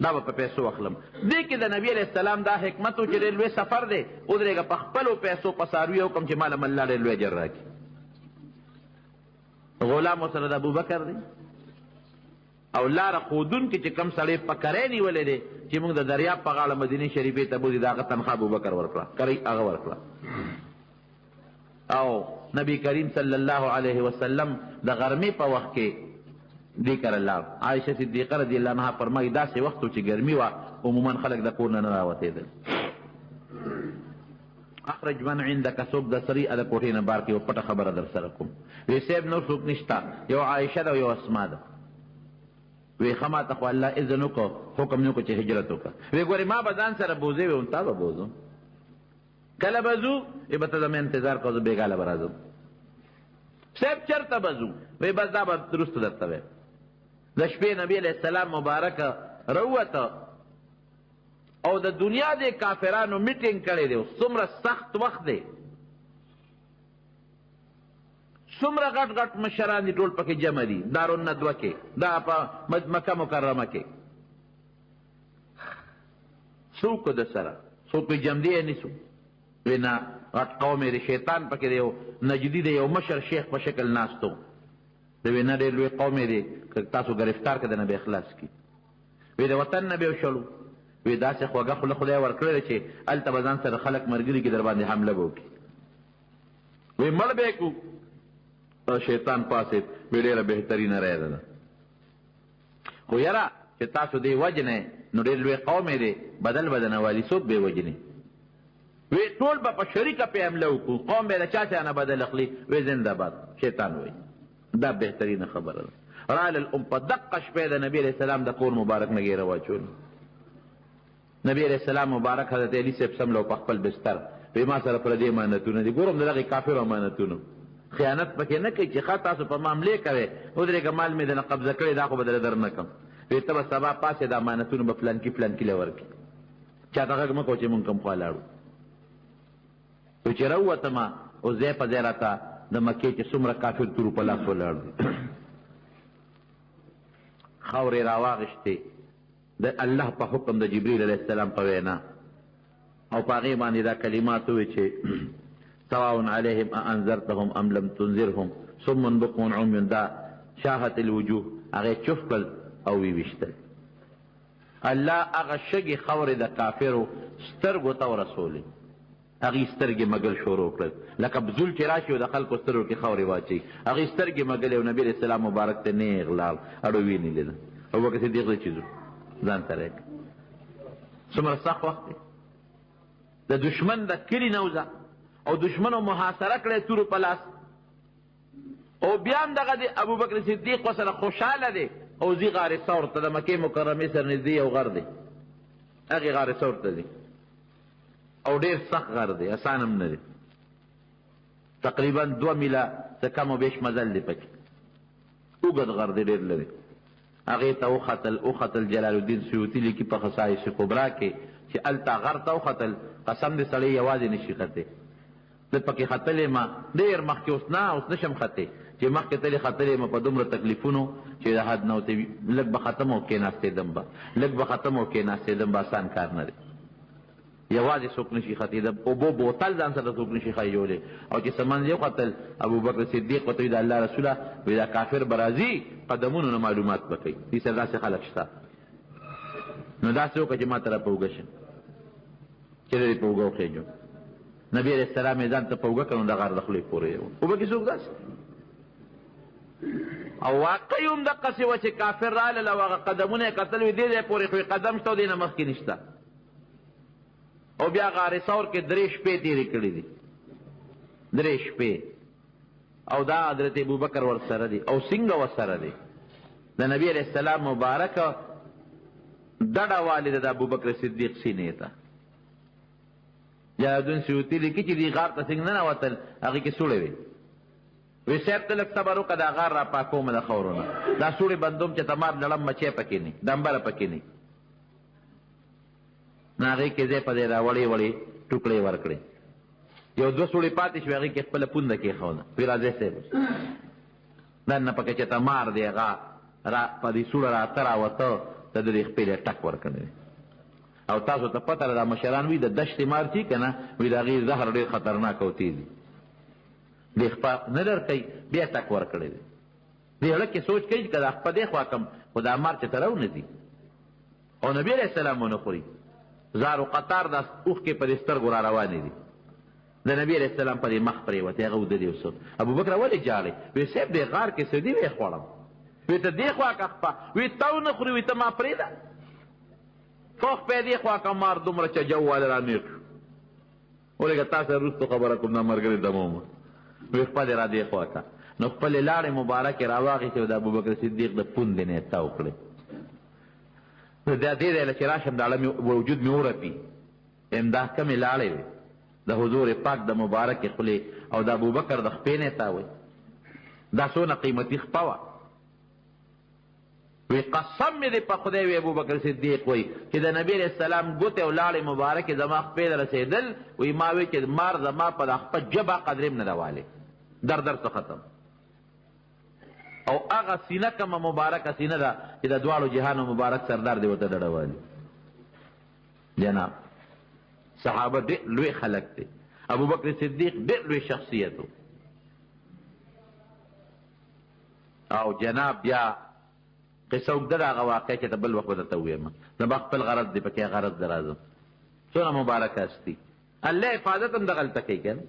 دا به په پیسو اخلم. دې کې د نبی علیه السلام دا حکمت و چې ډېر لوی سفر دی، ودرېږه په خپلو پیسو په څاروي وکړم چې ما له الله ډېر لوی اجر راکړي. غلام ورسره د ابوبکر دی او لاره ښودونکي چې کوم سړی په کرۍ نیولی دی چې موږ د دریاب په غاړه مدینې شریفې ته بوځي، د هغه تنخوا ابوبکر ورکړه، کرۍ هغه ورکړه. او نبی کریم صلی الله علیه وسلم د غرمې په وخت کې دې کره لاړ. عایشه صدیقه رضی الله عنها فرمایي داسې وخت و چې ګرمي وه، عموما خلک د کور نه نه راوتېدل. اخرج من عندک، څوک د سړي د کوټې نه بار کې یوه پټه خبره در سره کوم. وی صاحب نور څوک نشته، یو عایشه ده او یو اسما ده. وی ښه ما ته خو الله اذن وکړو، حکم نه وکړو چې هجرت وکړه. وی ګورې ما به ځان سره بوځې، وی تا به بوځم، کله به ځو؟ وی به ته زما انتظار کوه، زه بېګا له به راځم. صاحب چېرته به ځو؟ وی بس دا به وروسته درته وایم. د شپې نبی علیه السلام مبارک راووته او د دنیا د کافرانو میټینګ کړی دی. څومره سخت وخت دی، څومره غټ غټ مشران دي، ټول پکې جمع دي دارالندوه کې، دا په مکه مکرمه کې. څوک د سره څوک یې جمدې یې نیسو؟ وی نه، غټ قوم یې دی، شیطان پکې دی، یو نجدي دی، یو مشر شیخ په شکل ناست و. د وی نه، ډېر لوی قوم یې دی، که تاسو ګرفتار کړئ د نه به یې خلاص کړي. وی د وطن نه به یې وشړو. وی داسې خوږه خوله خدای ورکړې ده چې هلته به ځان سره خلک ملګري کړي، در باندې حمله به وکړي. وی مړ به یې کړو. شیطان پاڅېد، وی ډېره بهترینه رایه ده، خو یاره چې تاسو دې وژنئ نو ډېر لوی قوم یې دی، بدل به درنه والي، څوک به یې وژني؟ وی ټول به په شریکه پرې حمله وکړو، قوم به له چا چا نه بدل اخلي. وی زنده باد. شیطان وایي دا بهترینه خبره ده. رالل ام په دقه شپه د نبي علیه السلام د کور مبارک نه ږیره واچوله. نبی علیه السلام مبارک حضرت علی صاحب سملو په خپل بستر، وی ما سره پردي امانتونه دي، ګورم د دغې کافرو امانتونو خیانت پکې نه کوي چې ښه تاسو په ما حملې کوئ، ودرېږه مال مې درنه قبضه کړی، دا خو به درله در نه کړم. وی ته به سبا پاڅې دا امانتونه به فلانکي فلانکي له ورکړي، چا ته غږ مه کوه چې مونږ کوم خوا لاړو. وی چې راووتم اوس ځای په ځای راته د مکې چې څومره کافر تورو په لاس ولاړ دي، خاورې راواغېستې د الله په حکم د جبریل علیه السلام په وینا، او په هغې باندې دا کلمات ووې چې سواء علیهم أأنذرتهم أم لم تنذرهم صم بكم عمي، دا شاهت الوجوه، هغې چف کړل او ویې ویشتل. الله هغه شګې خاورې د کافرو سترګو ته ورسولې، هغې سترګې مګل شروع کړل، لکه بزول چې راشي او د خلکو سترګو کې خاورې واچوي، هغې سترګې مګلې او نبي علیه السلام مبارک ته نېغ لاړ، اړو وینې لیده. ابوبکر صدیق دی چې ځو ځان سره یې کړ. څومره سخت وخت دی، د دښمن د کلي نه وځه او دښمن محاصره کړی تورو په لاس، او بیا هم دغه دی ابوبکر صدیق ورسره خوشحاله دی او ځي غار ثور ته، د مکې مکرمې سره نږدې یو غر دی، هغې غار ثور ته ځي، او ډېر سخت غر دی، اسان هم نه دی، تقریبا 2 میله څه کم و بیش مزل دی پکې، اوږد غر دی ډېر لرې. هغې ته وختل، وختل جلال الدین سیوطي لیکي په خصایص کبرا کې چې هلته غر ته وختل، قسم دې سړی یوازې نشي ختی، زه پکې ختلی ما ډېر مخکې، اوس نه، اوس نشم ختی، چې مخکې تلې ختلی ما په دومره تکلیفونو چې د حد نه وتې، لږ به ختم او کېناستېدم به، لږ به ختم او کېناستېدم به، اسان کار نه دی، یوازې څوک نشي ختی، د اوبو بوتل ځان سره څوک نشي خیولی. او چې څه منځ یې وختل، ابوبکر صدیق ورته وایي د الله رسوله، وایي دا کافر به راځي قدمونو نه معلومات به کوي، دې سره داسې خلک شته، نو داسې وکړه چې ما ته را په اوږه شه، چې زه دې په اوږه وخېژم. نبي علیه السلام یې ځان ته په اوږه کړ، نو د غار د خولې پورې یې وړ. اوبه کې څوک داسې او واقعي هم دقسې وه چې کافر رالل او هغه قدمونه یې کتل، وي دې ځای پورې خو یې قدم شته او دې نه مخکې نشته. او بیا غار ثور کې 3 شپې تېرې کړې دي، 3 شپې. او دا حضرت ابوبکر ورسره دی او څنګه ورسره دی. د نبی علیه السلام مبارک ډډه والې ده د ابوبکر صدیق سینې ته. جلالالدین سیوطي لیکي چې دې غار ته څنګه ننوتل، هغې کې سوړې وې. وی صاحب ته لږ صبر وکړه، دا غار را پاکوم د خاورو نه، دا سوړې بندوم چې ته مار لړم مچۍ پکې نه، ډمبره پکې نه. نو هغې کې ځای په ځای را وړې وړې ټوکړې ورکړې، یو 2 سوړې پاتې شوې، هغې کې خپله پونده کېښوده. وی راځئ صاحب اوس دننه پکې چې ته مار دی هغه را په دې سوړه راته راوته، ته د دې خپې له ټک ورکړی دی. او تاسو ته پته ده دا مشران وي د دشتې مار چې که نه، وي د هغې زهر ډېر خطرناک او تېز وي، دې خپه نه درکوي، بیا ټک ورکړی دی. دې زړه کې سوچ کوي چې که دا خپه دې خوا کړم خو دا مار چې ته راونه ځي او نبي علیه السلام ونه خوري. زار و قطار دا اوښکې په دې سترګو را روانې دي. د نبي علیه السلام په دې مخ پرېوتی، هغه وده دی اوس. ابوبکر ولې ژاړې؟ وی صاحب دې غار کې څه دي؟ ویې خوړم. وی ته دې خوا که خپه، وی ته ونه خوري، وی ته ما پرېږده. فوق پې دې خوا که مار دومره چجو والی را نېغ شو. ولېږه تا سره وروسته خبره کوم، دا ملګري دمومه. وی خپه دې را دې خوا که. نو خپلې لاړې مبارکې راواخیستې او د ابوبکر صدیق د پوندې نه یې تاو کړې. نو دا دې ځای له چې راشم دا وجود مې ورپي، یم دا کمې لاړې وې د حضور پاک د مبارکې خولې او د ابوبکر د خپې نه یې تاوی. دا څونه قیمتي خپه وه. وی قسم مې دې په خدای وی ابوبکر صدیق وی چې د نبی علیه السلام ګوتې او لاړې مبارکې زما خپې ته رسېدل، وی ما وی چې مار زما په دا خپه ژبه قدرې هم نه ده والې، در در څه ختم. او هغه سینه کومه مبارکه سینه ده چې د دواړو جهانو مبارک سردار دې ورته ډډه والي. جناب صحابه ډېر لوی خلک دی، ابوبکر صدیق ډېر لوی شخصیت و. او جناب بیا قصه اوږده ده، هغه واقعه چې ته بل وخت به درته ووایم، زما خپل غرض دی پکې، غرض در راځم. څونه مبارکه هستي، الله حفاظت هم دغلته کوي که نه.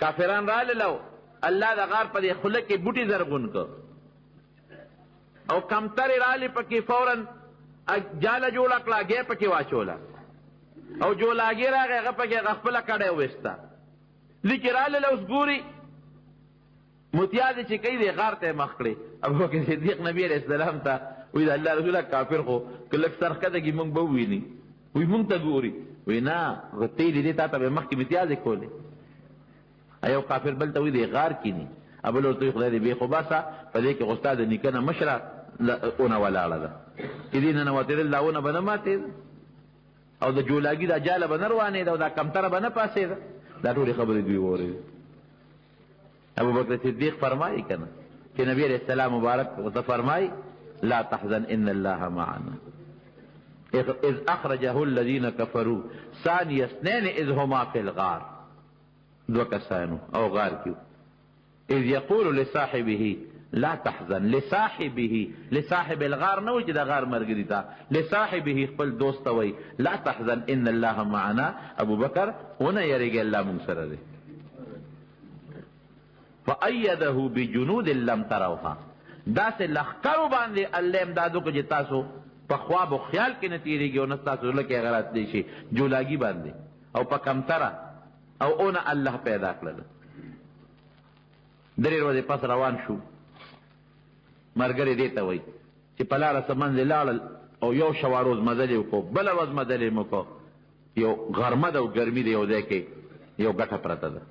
کافران رالل او الله د غار په دې خوله کې بوټي زرغون کړ او کمترې رالې پکې، فوراً جاله جوړه کړه، هګۍ پکې واچوله او جولاګی راغی، هغه پکې هغه خپله کډه وویسته. لیکې رالل اوس ګوري متیازې چې کوي دې غار ته یې مخ کړې. ابوبکر صدیق نبي علیه السلام ته وایي د الله رسوله کافر خو که لږ سر ښکته کړي موږ به وویني. وایي موږ ته ګوري. وایي نه، خو ته یې لیدې، تا ته به مخکې متیازې کولې. یو کافر بل ته وایي دې غار کښېني، بل ورته وایي خدای دې بې خو باسه، په دې کې خو ستا د نیکه نه مشره ونه ولاړه ده، چې دې ننوتېدل دا ونه به نه ماتېده او د جولاګي دا جاله به نه روانېده او دا کمتره به نه پاڅېده. دا ټولې خبرې دوی واورېدې. ابوبکر صدیق فرمایي که نه چې نبی علیه السلام مبارک ورته فرمایي لا تحزن ان الله معنا اذ اخرجه الذين كفروا ثاني اثنين اذ هما في الغار. دوه کسانو او غار کې اذ يقول لصاحبه لا تحزن، لصاحبه، لصاحب الغار نه وایي چې د غار ملګري ته، لصاحبه خپل دوست ته وایي لا تحزن ان الله معنا. ابوبکر ونه یریږي، الله مونږ سره دی. فأیده بجنود لم تروها، داسې لښکرو باندې الله امداد وکړو چې تاسو په خواب او خیال کې نه تېرېږي او نه ستاسو زړه کې هغه راتلی شي، جولاګي باندې او په کمتره او اونه الله پیدا کړل. 3 ورځې پس روان شو. ملګری دې ته وایي چې په لاره څه منځې لاړل او یو شوا روز مزل یې وکړو، بله ورځ مزل یې وکړو، یو غرمه ده او ګرمي ده، یو ځای کې یو ګټه پرته ده،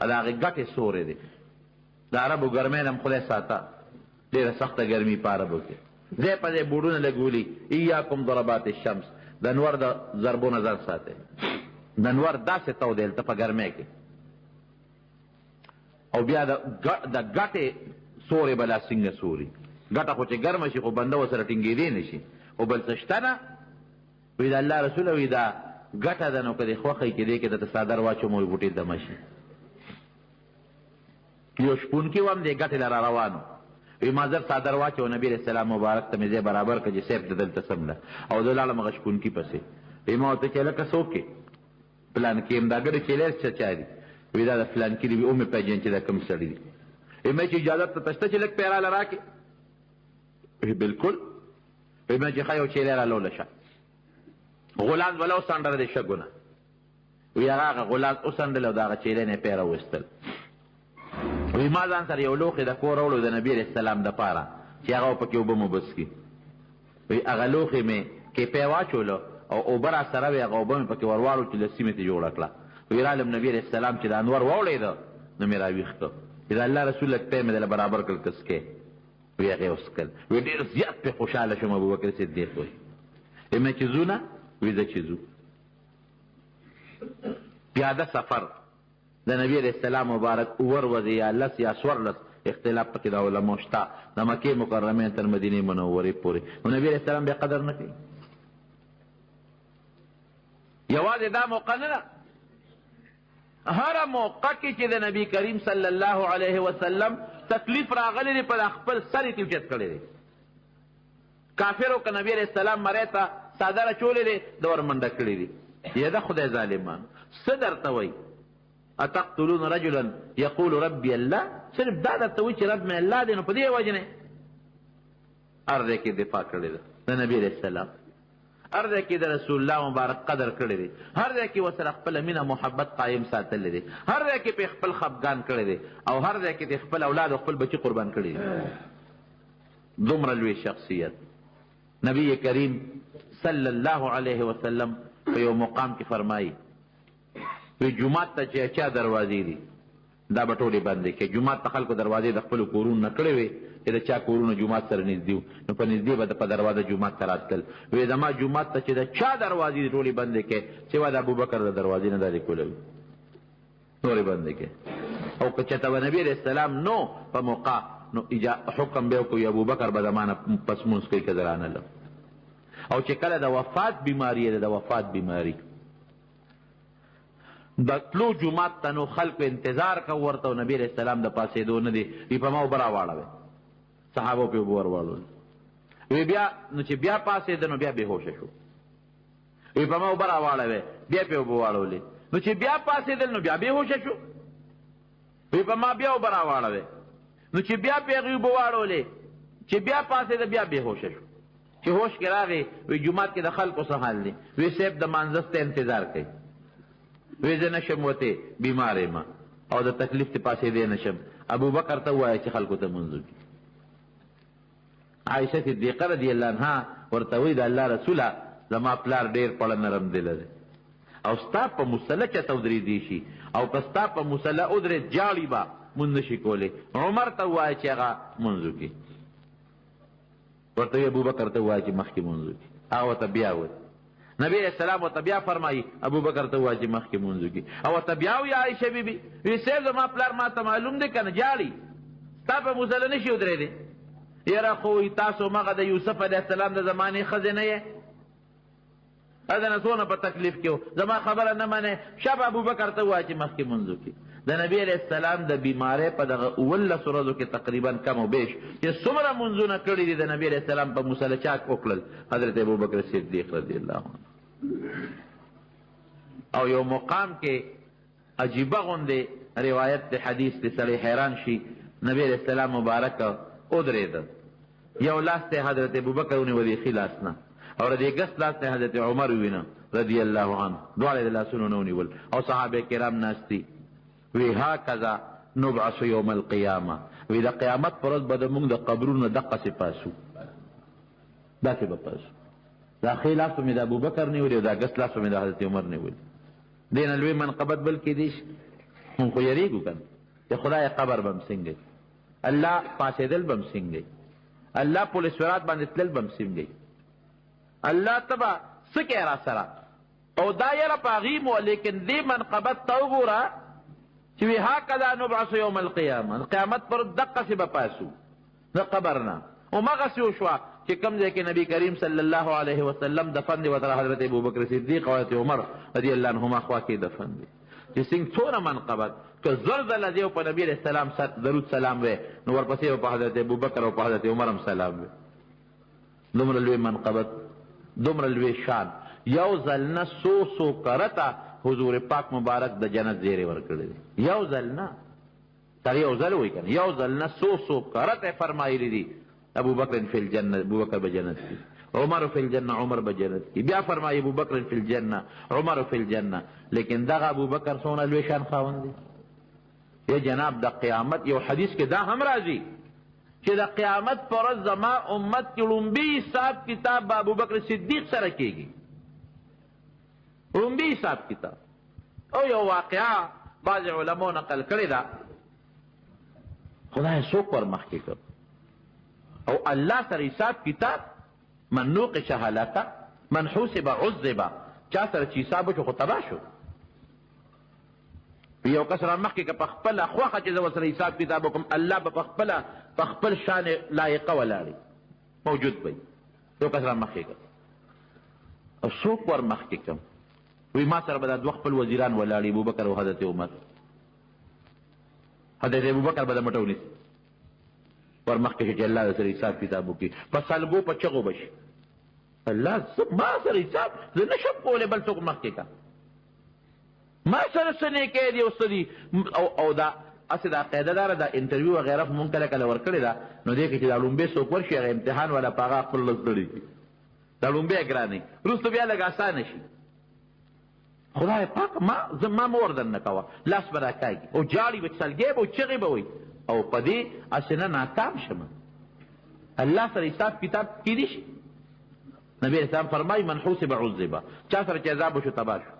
د هغې ګټې سوری دی. د عربو ګرمۍ نه هم خدای ساته، ډېره سخته ګرمي په عربو کې، ځای په ځای بوډونه لګولي، ایاکم ضربات الشمس، د نور د ضربو نه ځان ساتئ. د نور داسې تاو دی هلته په ګرمۍ کې. او بیا د ګټې سوری به لا څنګه سوري، ګټه خو چې ګرمه شي خو بنده ورسره ټینګېدی نه شي، خو بل څه شته نه. وایي د الله رسوله وایي دا ګټه ده، نو که دې خوښه وي چې دې کې درته څادر واچوم وایي غوټې دمه شي. یو شپونکی وم دې ګټې له را روان و، وایي ما زر څادر واچو، نبي علیه السلام مبارک ته مې ځای برابر کړ چې صاحب ته دلته سم ده، او زه لاړم هغه شپونکي پسې. وایي ما ورته چې هلکه څوک یې؟ فلانکي یم. دا ګډې چیلې څه چا دي؟ وایي دا د فلانکي دی. وایي ومې پېژني چې دا کوم سړي دي. وی چې اجازه ته شته چې لږ پی راله راکړې؟ وی بالکل. وی مې چې ښه یو چیلی رالوله شه، غلاز ولا وسنډله د شګو نه. وی هغه هغه غلاز وسنډل او د هغه چیلی نه یې پی راویستل. وی ما ځان سره یو لوښی د کور راوړو د نبي علیه السلام دپاره چې هغه پکې اوبه مبس کړي. وی هغه لوښی مې کې پی واچولو او اوبه راسره وې، هغه اوبه مې پکې ورواړو چې لسي مې ترې جوړه کړه. وی رالم نبي علیه السلام چې د انور واوړېده نو مې راویښ کړ چې د الله رسول لږ پی مې دله برابر کړ که څکې. وی هغې وڅکل. وی ډېر زیات پرې خوشحاله شوم ابوبکر صدیق. وی مې چې ځو نه؟ وی ځه چې ځو. پیاده سفر د نبی علیه السلام مبارک اووه ورځې یا لس یا 14، اختلاف پکې د علماو شته، د مکې مکرمې تر مدینې منورې پورې. نو نبی علیه السلام بیا قدر نه کوي. یوازې دا موقع نه ده، هره موقع کې چې د نبی کریم صلی الله علیه وسلم تکلیف راغلی دی په خپل سر یې اوچت کړی دی. کافرو که نبی علیه السلام مرۍ ته څادر اچولی دی د ورمنډه کړی دی. یا د خدای ظالمانو څه درته وایي؟ اتقتلون رجلا یقول ربي الله، صرف دا درته وایي چې رب مې الله دی، نو په دې وجنې هر ځای کې دفاع کړې ده د نبی علیه السلام، هر ځای کې د رسول الله مبارک قدر کړی دی، هر ځای کې ورسره خپله مینه محبت قایم ساتلی دی، هر ځای کې پرې خپل خفګان کړی دی، او هر ځای کې د خپل اولاد او خپل بچي قربان کړی دی. دومره لوی شخصیت نبی کریم صلی الله علیه وسلم په یو مقام کې فرمایي وی جومات ته چې چا دروازې دي دا به ټولې بندې کړي. جومات ته خلکو دروازې د خپلو کورونو نه کړې وې چې د چا کورونه جومات سره نږدې وو، نو په نږدې به په دروازه جومات ته راتلل. وی زما جومات ته چې د چا دروازې دي ټولې بندې کړې، سوا د ابوبکر د دروازې نه دا دې کولوي، نورې بندې کړې. او که چېرته به نبي علیه السلام نو په موقع نو حکم به وکړي ابوبکر به زما نه پس مونځ کوي که زه رانه لم. او چې کله د وفات بیماري ده، د وفات بیماري د تلو جومات ته نو خلکو انتظار کوو ورته، او نبي علیه السلام د پاڅېدو نه دی، وی په ما اوبه راواړوی، صحابو پرې اوبه ورواړول. وی بیا نو چې بیا پاڅېده نو بیا بېهوشه شو. وی په ما اوبه راواړوی، بیا پرې اوبه واړولې، نو چې بیا پاڅېدل نو بیا بېهوشه شو. وی په ما بیا اوبه راواړوی، نو چې بیا پرې هغې اوبه واړولې، چې بیا پاڅېده بیا بېهوشه شو. چې هوش کې راغی وی جومات کې د خلکو څه حال دی؟ وی صاحب د مانځه ستا انتظار کوي. وی زه نشم وتی، بیمار یم او د تکلیف ته پاڅېدی نشم. ابوبکر ته ووایه چې خلکو ته مونځ وکړي. عایشه صدیقه رضی الله عنها ورته وایي د الله رسوله زما پلار ډېر پړه نرم دله دی، او ستا په مصلی چېرته ودرېدی شي، او که ستا په مصلی ودرېد جاړي به مونځ نشي کولی. عمر ته ووایه چې هغه مونځ وکړي. ورته وایي ابوبکر ته ووایه چې مخکې مونځ وکړي. هغه ورته بیا وایي نبی علیه السلام ورته بیا فرمایي ابوبکر ته ووایه چې مخکې مونځ وکړي. او ورته بیا وایي عایشه بي بي، وایي صاحب زما پلار ما ته معلوم دی که نه جاړي، ستا په مصلی نه شي ودرېدی. یاره خو وایي تاسو مغه د یوسف علیه السلام د زمانې ښځې نه یې، ښځه نه څونه په تکلیف کې و، زما خبره نه منې، شابه ابوبکر ته ووایه چې مخکې مونځ وکړي. د نبی علیه السلام د بیمارۍ په دغه 17 ورځو کې تقریبا کم و بیش چې څومره مونځونه کړي دي د نبی علیه السلام په مصلی چاک وکړل حضرت ابوبکر صدیق رضی الله عنه. او یو مقام کې عجیبه غوندې روایت د حدیث دی، سړی حیران شي. نبی علیه السلام مبارک ودرېده، یو لاس ته حضرت ابوبکر ونیو دی ښي لاس نه، او د دې ګس لاس ته حضرت عمر ووینه رضی الله عنه، دواړه یې د لاسونو نه ونیول او صحابه کرام ناست دي. وی هکذا نبعث یوم القیامه، وی د قیامت پر ورځ به د موږ د قبرونو دقسې پاسو، داسې به پاسو. دا ښی لاس به مې د ابوبکر نیولی او دا ګس لاس به مې د حضرت عمر نیولی. دې نه لوی منقبت بل کېدی شي؟ موږ خو یریږو که نه چې خدای قبر به هم څنګه وي، الله پاڅېدل به هم څنګه وي، الله پل صراط باندې تلل به هم څنګه وي، الله ته به څه کوې را سره؟ او دا یره په هغې مو، لیکن دې منقبت ته وګوره چې وی هکذا نبعث یوم القیامه، قیامت پر دقسې به پاسو د قبر نه. همغسې وشوه چې کوم ځای کې نبی کریم صلی الله علیه وسلم دفن دی، ورسره حضرت ابوبکر صدیق او حضرت عمر رضی الله عنهما خوا کې دفن دی. چې څنګه څونه منقبت که زر ځله دی په نبی علیه السلام درود سلام وی، نو ورپسې به په حضرت ابوبکر او په حضرت عمر هم سلام وی. دومره لوی منقبت، دومره لوی شان. یو ځل نه څو څو کرته حضور پاک مبارک د جنت زیری ورکړی دی، یو ځل نه. سړی یو ځل وایي که نه، یو ځل نه، څو څو کرته یې فرمایلي دي، ابو بکر فی الجنة، ابو بکر به جنت کې، عمر فی الجنة، عمر به جنت کې، بیا فرمایي ابو بکر فی الجنة، عمر فی الجنة. لیکن دغه ابو بکر څونه لوی شان خاوند دی. یا جناب د قیامت یو حدیث کې دا هم راځي چې د قیامت پر ورځ زما امت کې ړومبی حساب کتاب به ابوبکر صدیق سره کېږي، ړومبی حساب کتاب. او یو واقعه بعضې علماو نقل کړې ده، خدای څوک ور مخکې کړ او الله سره حساب کتاب، من نوقش هلکه من حوسب عذب، چا سره چې حساب وشو خو تباه شو. یو کس را مخکې که په خپله خوښه چې زه ورسره حساب کتاب وکړم، الله به په خپله په خپل شان لایقه ولاړي موجود به وي. یو کس را مخکې کړ او څوک ور مخکې کړم، وایي ما سره به دا دوه خپل وزیران ولاړي، ابوبکر او حضرت عمر. حضرت ابوبکر به د مټه ونیسي، ور مخکې شي چې الله د سره حساب کتاب وکړي، په سلګو په چغو به شي، الله ما سره حساب زه نه شم کولی، بل څوک مخکې کړه، ما سره څه نیکی دی او څه دي. او دا هسې دا قاعده داره، دا انټرویو وغیره خو مونږ کله کله ورکړې ده، نو دې کې چې دا ړومبی څوک ورشي هغه امتحان والا په هغه خپل لاس ستړي کړي، دا ړومبی ګران وي، وروسته بیا لږ اسانه شي. خدای پاک ما زما مه ور دننه کوه، لاس به راکاږي او جاړي به، سلګی به او چغې به وایي، او په دې هسې نه ناکام شم. الله سره حساب کتاب کېدی شي. نبی علیه السلام فرمایي من حوسب عذب، چا سره چې عذاب وشو تباه شو.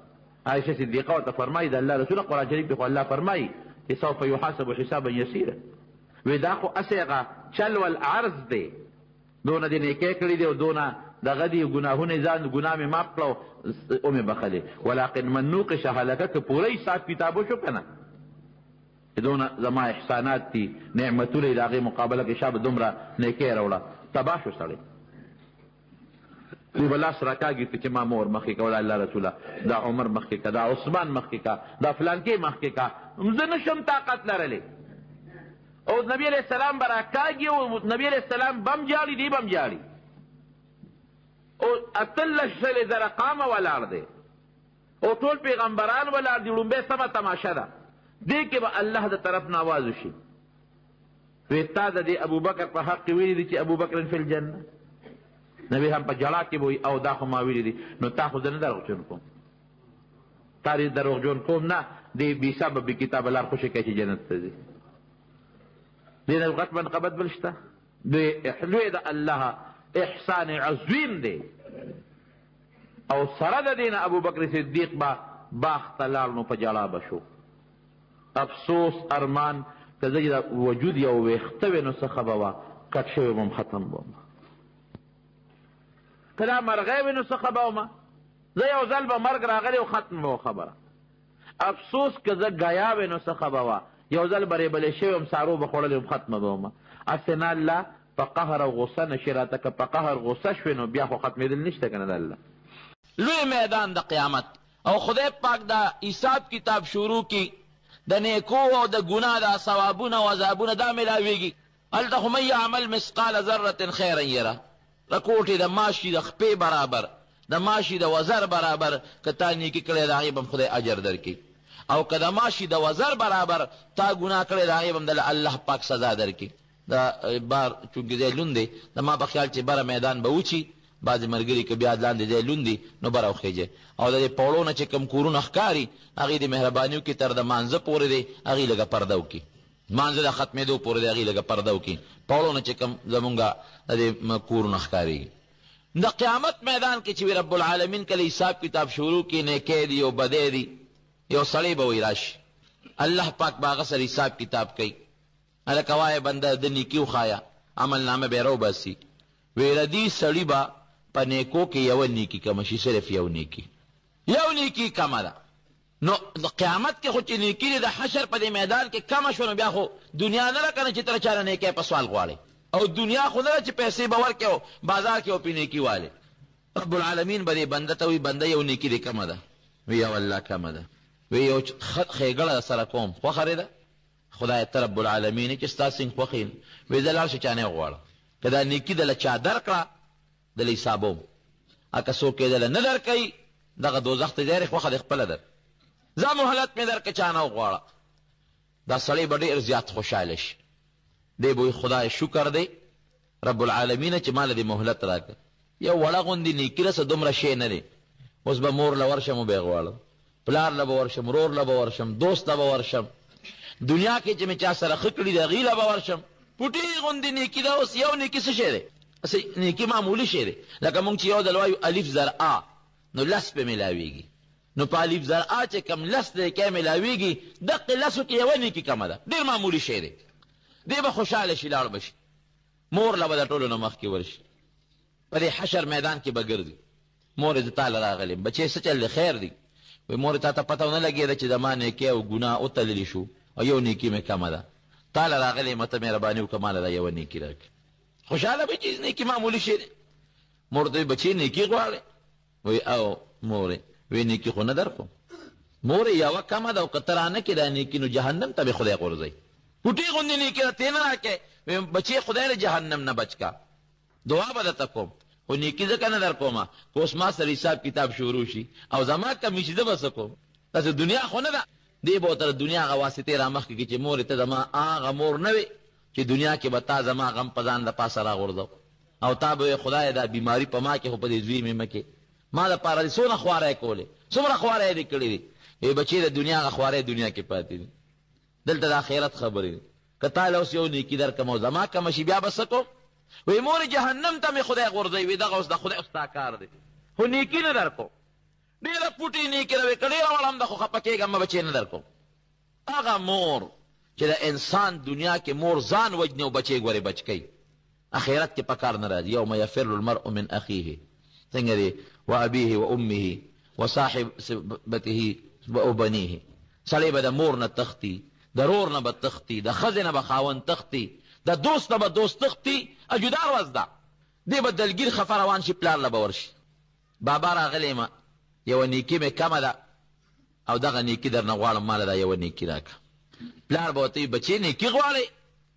عائشه صدیقه ورته فرمایي د الله رسوله قرآن شریف کې خو الله فرمایي چې سوف یحاسب حسابا یسیرا، وایي دا خو هسې هغه چل والعرض دی، دونه دې نیکۍ کړې دي او دونه دغه دي ګناهونه یې ځان ګناه مې معاف کړه او ومې بخښلې، ولکن من نوقش هلکه، که پوره حساب کتاب وشو که نه، دونه زما احسانات دي نعمتونه یې د هغې مقابله کې شابه دومره نیکۍ راوړه، تباه شو سړی. دوی به لاس راکاږي ته چې ما مور مخکې کوه، دا الله رسوله، دا عمر مخکې که، دا عثمان مخکې که، دا فلانکې مخکې که، زه نشم طاقت لرلی. او نبی علیه السلام به راکاږي او نبی علیه السلام بم جاړي، دی بم جاړي، او 18 سلې زره قامه ولاړ دی او ټول پیغمبران ولاړ دي، ړومبی سمه تماشه ده. دې کې به الله د طرف نه اواز وشي، وایي تا د دې ابوبکر په حق کې ویلي دي چې ابوبکر فی الجنه. نبی هم په جړا کې به وایي او دا خو ما ویلي دي، نو تا خو زه نه دروغجن کوم، تا دې دروغجن کوم نه، دې بې حسابه بې کتابه لار خوشې کوي چې جنت ته ځي. دې نه غټ منقبت بل شته. لوی د الله احسان عظیم دی. او سره د دې نه ابوبکر صدیق به باغ ته لاړ نو په جړا به شو. افسوس ارمان که زه د وجود یو ویښته وی نو څه ښه به وه، کټ شوی به وم، ختم به وم. که دا مرغی وی نو څه ښه به وم، زه یو ځل به مرګ راغلی او ختم به وه خبره. افسوس که زه ګیا وی نو څه ښه به وه، یو ځل به رېبلی شوی وم، څارو به خوړلی وم، ختمه به وم. هسې نه الله په قهر او غصه نشي راته، که په قهر غصه شوې نو بیا خو ختمېدل نشته که نه د الله. لوی میدان د قیامت او خدای پاک دا حساب کتاب شروع کی، د نیکو او د ګناه دا ثوابونه او عذابونه دا ملاویږي. هلته خو من یعمل مثقال ذرة خیرا یره، د کوټې د ماشي د خپې برابر، د ماشي د وزر برابر که تا نیکي کړې د هغې به هم خدای اجر درکړي، او که د ماشي د وزر برابر تا ګناه کړې د هغې به هم دله الله پاک سزا درکړي. دا بار چونکې ځای لوند دی، زما په خیال چې بره میدان به وچي، بعضې ملګري که بیا لاندې ځای لوند دی نو بره وخېږي. او د دې پوړو نه چې کوم کورونه ښکاري هغې دې مهرباني وکړي تر د مانځه پورې دی هغې لږه پرده وکړي، مانځه د ختمېدو پورې دی هغې لږه پرده وکړي، پوړو نه چې کوم زمونږ د دې کورونه ښکارېږي. د قیامت میدان کې چې وي رب العالمین کله حساب کتاب شروع کړي، نیکی دی او بدی دی، یو سړی به وایي راشي، الله پاک به هغه سره حساب کتاب کوي. هلکه وایه بنده د نیکي وښایه، عمل نامه به یې راوباسي، وایي له دې سړي به په نیکو کې یوه نیکي کمه شي، صرف یو نیکي، یو نیکي کمه ده. نو قیامت کې خو چې نیکي دې د حشر په دې میدان کې کمه شوه، نو بیا خو دنیا نه ده که نه چې ته له چا نه نیکۍ په سوال غواړې، او دنیا خو نه ده چې پیسې به ورکړې او بازار کې به پرې نیکي والې. رب العالمین به دې بنده ته وایي بنده یو نیکي دې کمه ده، وایي او الله کمه ده، وایي یو ښه ښېګړه در سره کوم، خوښه دې ده؟ خدای ته رب العالمین چې ستا څنګه خوښ یم، وایي ځه لاړ شه چا نه وغواړه، که دا نیکي دله چا درکړه دله حسابوم، که څوک یې دله نه درکوي دغه دوزخ ته ځای خوښه دې خپله در، ځه مهلت مې درکړه چا نه وغواړه. دا سړی به ډېر زیات خوشحاله شي. دی به وایي خدایه شکر دی رب العالمینه چې ماله دې مهلت راکړ. یو وړه غوندې نیکي ده څه دومره شی نه دی. اوس به مور له ورشم وبه یې غواړم، پلار له به ورشم، ورور له به ورشم، دوست له به ورشم، دنیا کې چې مې چا سره ښه کړي دي هغوی له به ورشم. پوټې غوندې نیکي ده. اوس یو نیکي څه شی دی؟ هسې نیکي معمولي شی دی. لکه مونږ چې یو ځل وایو الف زر آ نو لس پې ملاویږي. نو په الف زر آ چې کوم لس نیکۍ ملاویږي دقې لسو کې یوه نیکي کمه ده. ډېر معمولي شی دی. دی به خوشحاله شي لاړ به شي. مور له به د ټولو نه مخکې ورشي. په دې حشر میدان کې به ګرځي. مورې زه تاله راغلی یم. بچې څه چل دی خیر دی؟ وایي مورې تاته پته ونه لګېده چې زما نیکۍ او ګناه وتللې شو او یو نیکي مې کمه ده. تاله راغلی یم ته مهرباني وکړه ماله دا یوه نیکي راکړه. خوشحاله به چې نیکي معمولي شی دی. مور ته وایي بچې نیکي غواړې؟ وایي او مورې. وایي نیکي خو نه درکوم. مورې یوه کمه ده او که ته رانه کړې دا نیکي نو جهنم ته به خدای غورځوي. پوټې غوندې نیکي ده ته یې نه راکوې. وایي بچې خدای له جهنم نه بچ کا. دعا به درته کوم خو نیکي ځکه نه درکوم که اوس ما سره حساب کتاب شروع شي او زما کمي شي زه به څه کوم؟ داسې دنیا خو نه ده. دی به ورته د دنیا هغه واسطې رامخکې کړي چې مورې ته زما هغه مور نه وې چې دنیا کې به تا زما غم په ځان د پاسه راغورځاو او تا به وې خدایه دا بیماري په ما کې خو په دې زوی مې مه کې ما لپاره دې څونه خوارۍ کولې څومره خوارۍ دې کړې دي. وې بچې د دنیا هغه خوارۍ دنیا کې پاتې دي دلته د اخرت خبرې دي. که تا له اوس یو نیکي درکړم او زما کمه شي بیا به څه کوم؟ وایي مورې جهنم ته مې خدای غورځوي. وایي دغه اوس د خدای او ستا کار دی خو نیکي نه درکوم. ډېره پوټې نیکي ده، وایي که ډېره وړه هم ده خو خپه کېږه مه بچې نه درکوم. هغه مور چې د انسان دنیا کې مور ځان وژني او بچی ګورې بچ کوي اخرت کې په کار نه راځي. یوم یفر المرء من اخیه څنګه دی وابیه وامه وصاحبته وبنیه. سړی به د مور نه تښتي، د رور نه به تښتي، د ښځې نه به خاوند تښتي، د دوست نه به دوست تښتي. جدا ورځ ده، دی به دلګیر خفه روان شي، پلار له به ورشي بابا راغلی یم یوه نیکي مې کمه ده او دغه نیکي درنه غواړم، ماله دا یوه نیکي راکړه. پلار به ورته وایي بچې نیکي غواړې؟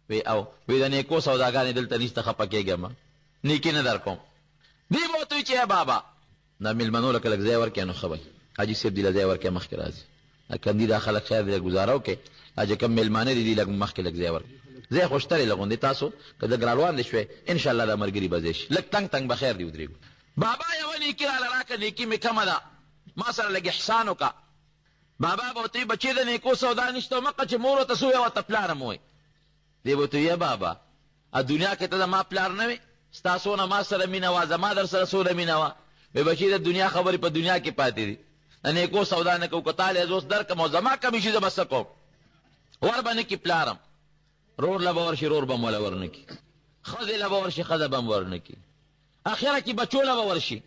وی او. وی د نیکو سوداګانې دلته نشته، خپه کېږه مه، نیکي نه درکوم. دی به ورته وایي چې ای بابا دا مېلمنو له که لږ ځای ورکړې نو ښه به وي. حاجي صاحب دې له ځای ورکړي مخکې راځي. دا کندي دا خلک خیر دی لږ ګوزاره وکړي. دا چې کوم مېلمانه دي دوی لږ مخکې لږ ځای ورکړي. ځای خو شته دی لږ غوندې تاسو که لږ راروان دې شوی ان شاء الله دا ملګري به ځای شي. لږ تنګ تنګ به خیر دی ودرېږو. بابا یوه نیکي راله راکړه، نیکي مې کمه ده، ما سره لږ احسان وکړه. بابا به ورته وایي بچې د نیکو سودا نشته، مقه چې مور ورته څه ووایي ورته پلار هم ووایي. دی به ورته وایي بابا ا دنیا کې ته زما پلار نه وې، ستا څونه ما سره مینه وه، زما در سره څونه مینه وه. وایي بچې د دنیا خبرې په دنیا کې پاتې دي، د نیکو سودا نه کوو، که تا له زه اوس درکړم او زما کمې شي زه به څه کوم؟ ور به نه کړي پلار هم. رور له به ورشي رور به هم وله ورنه کړي، ښځې له به ورشي ښځه به هم ورنه کړي، اخره کې بچو له به ورشي،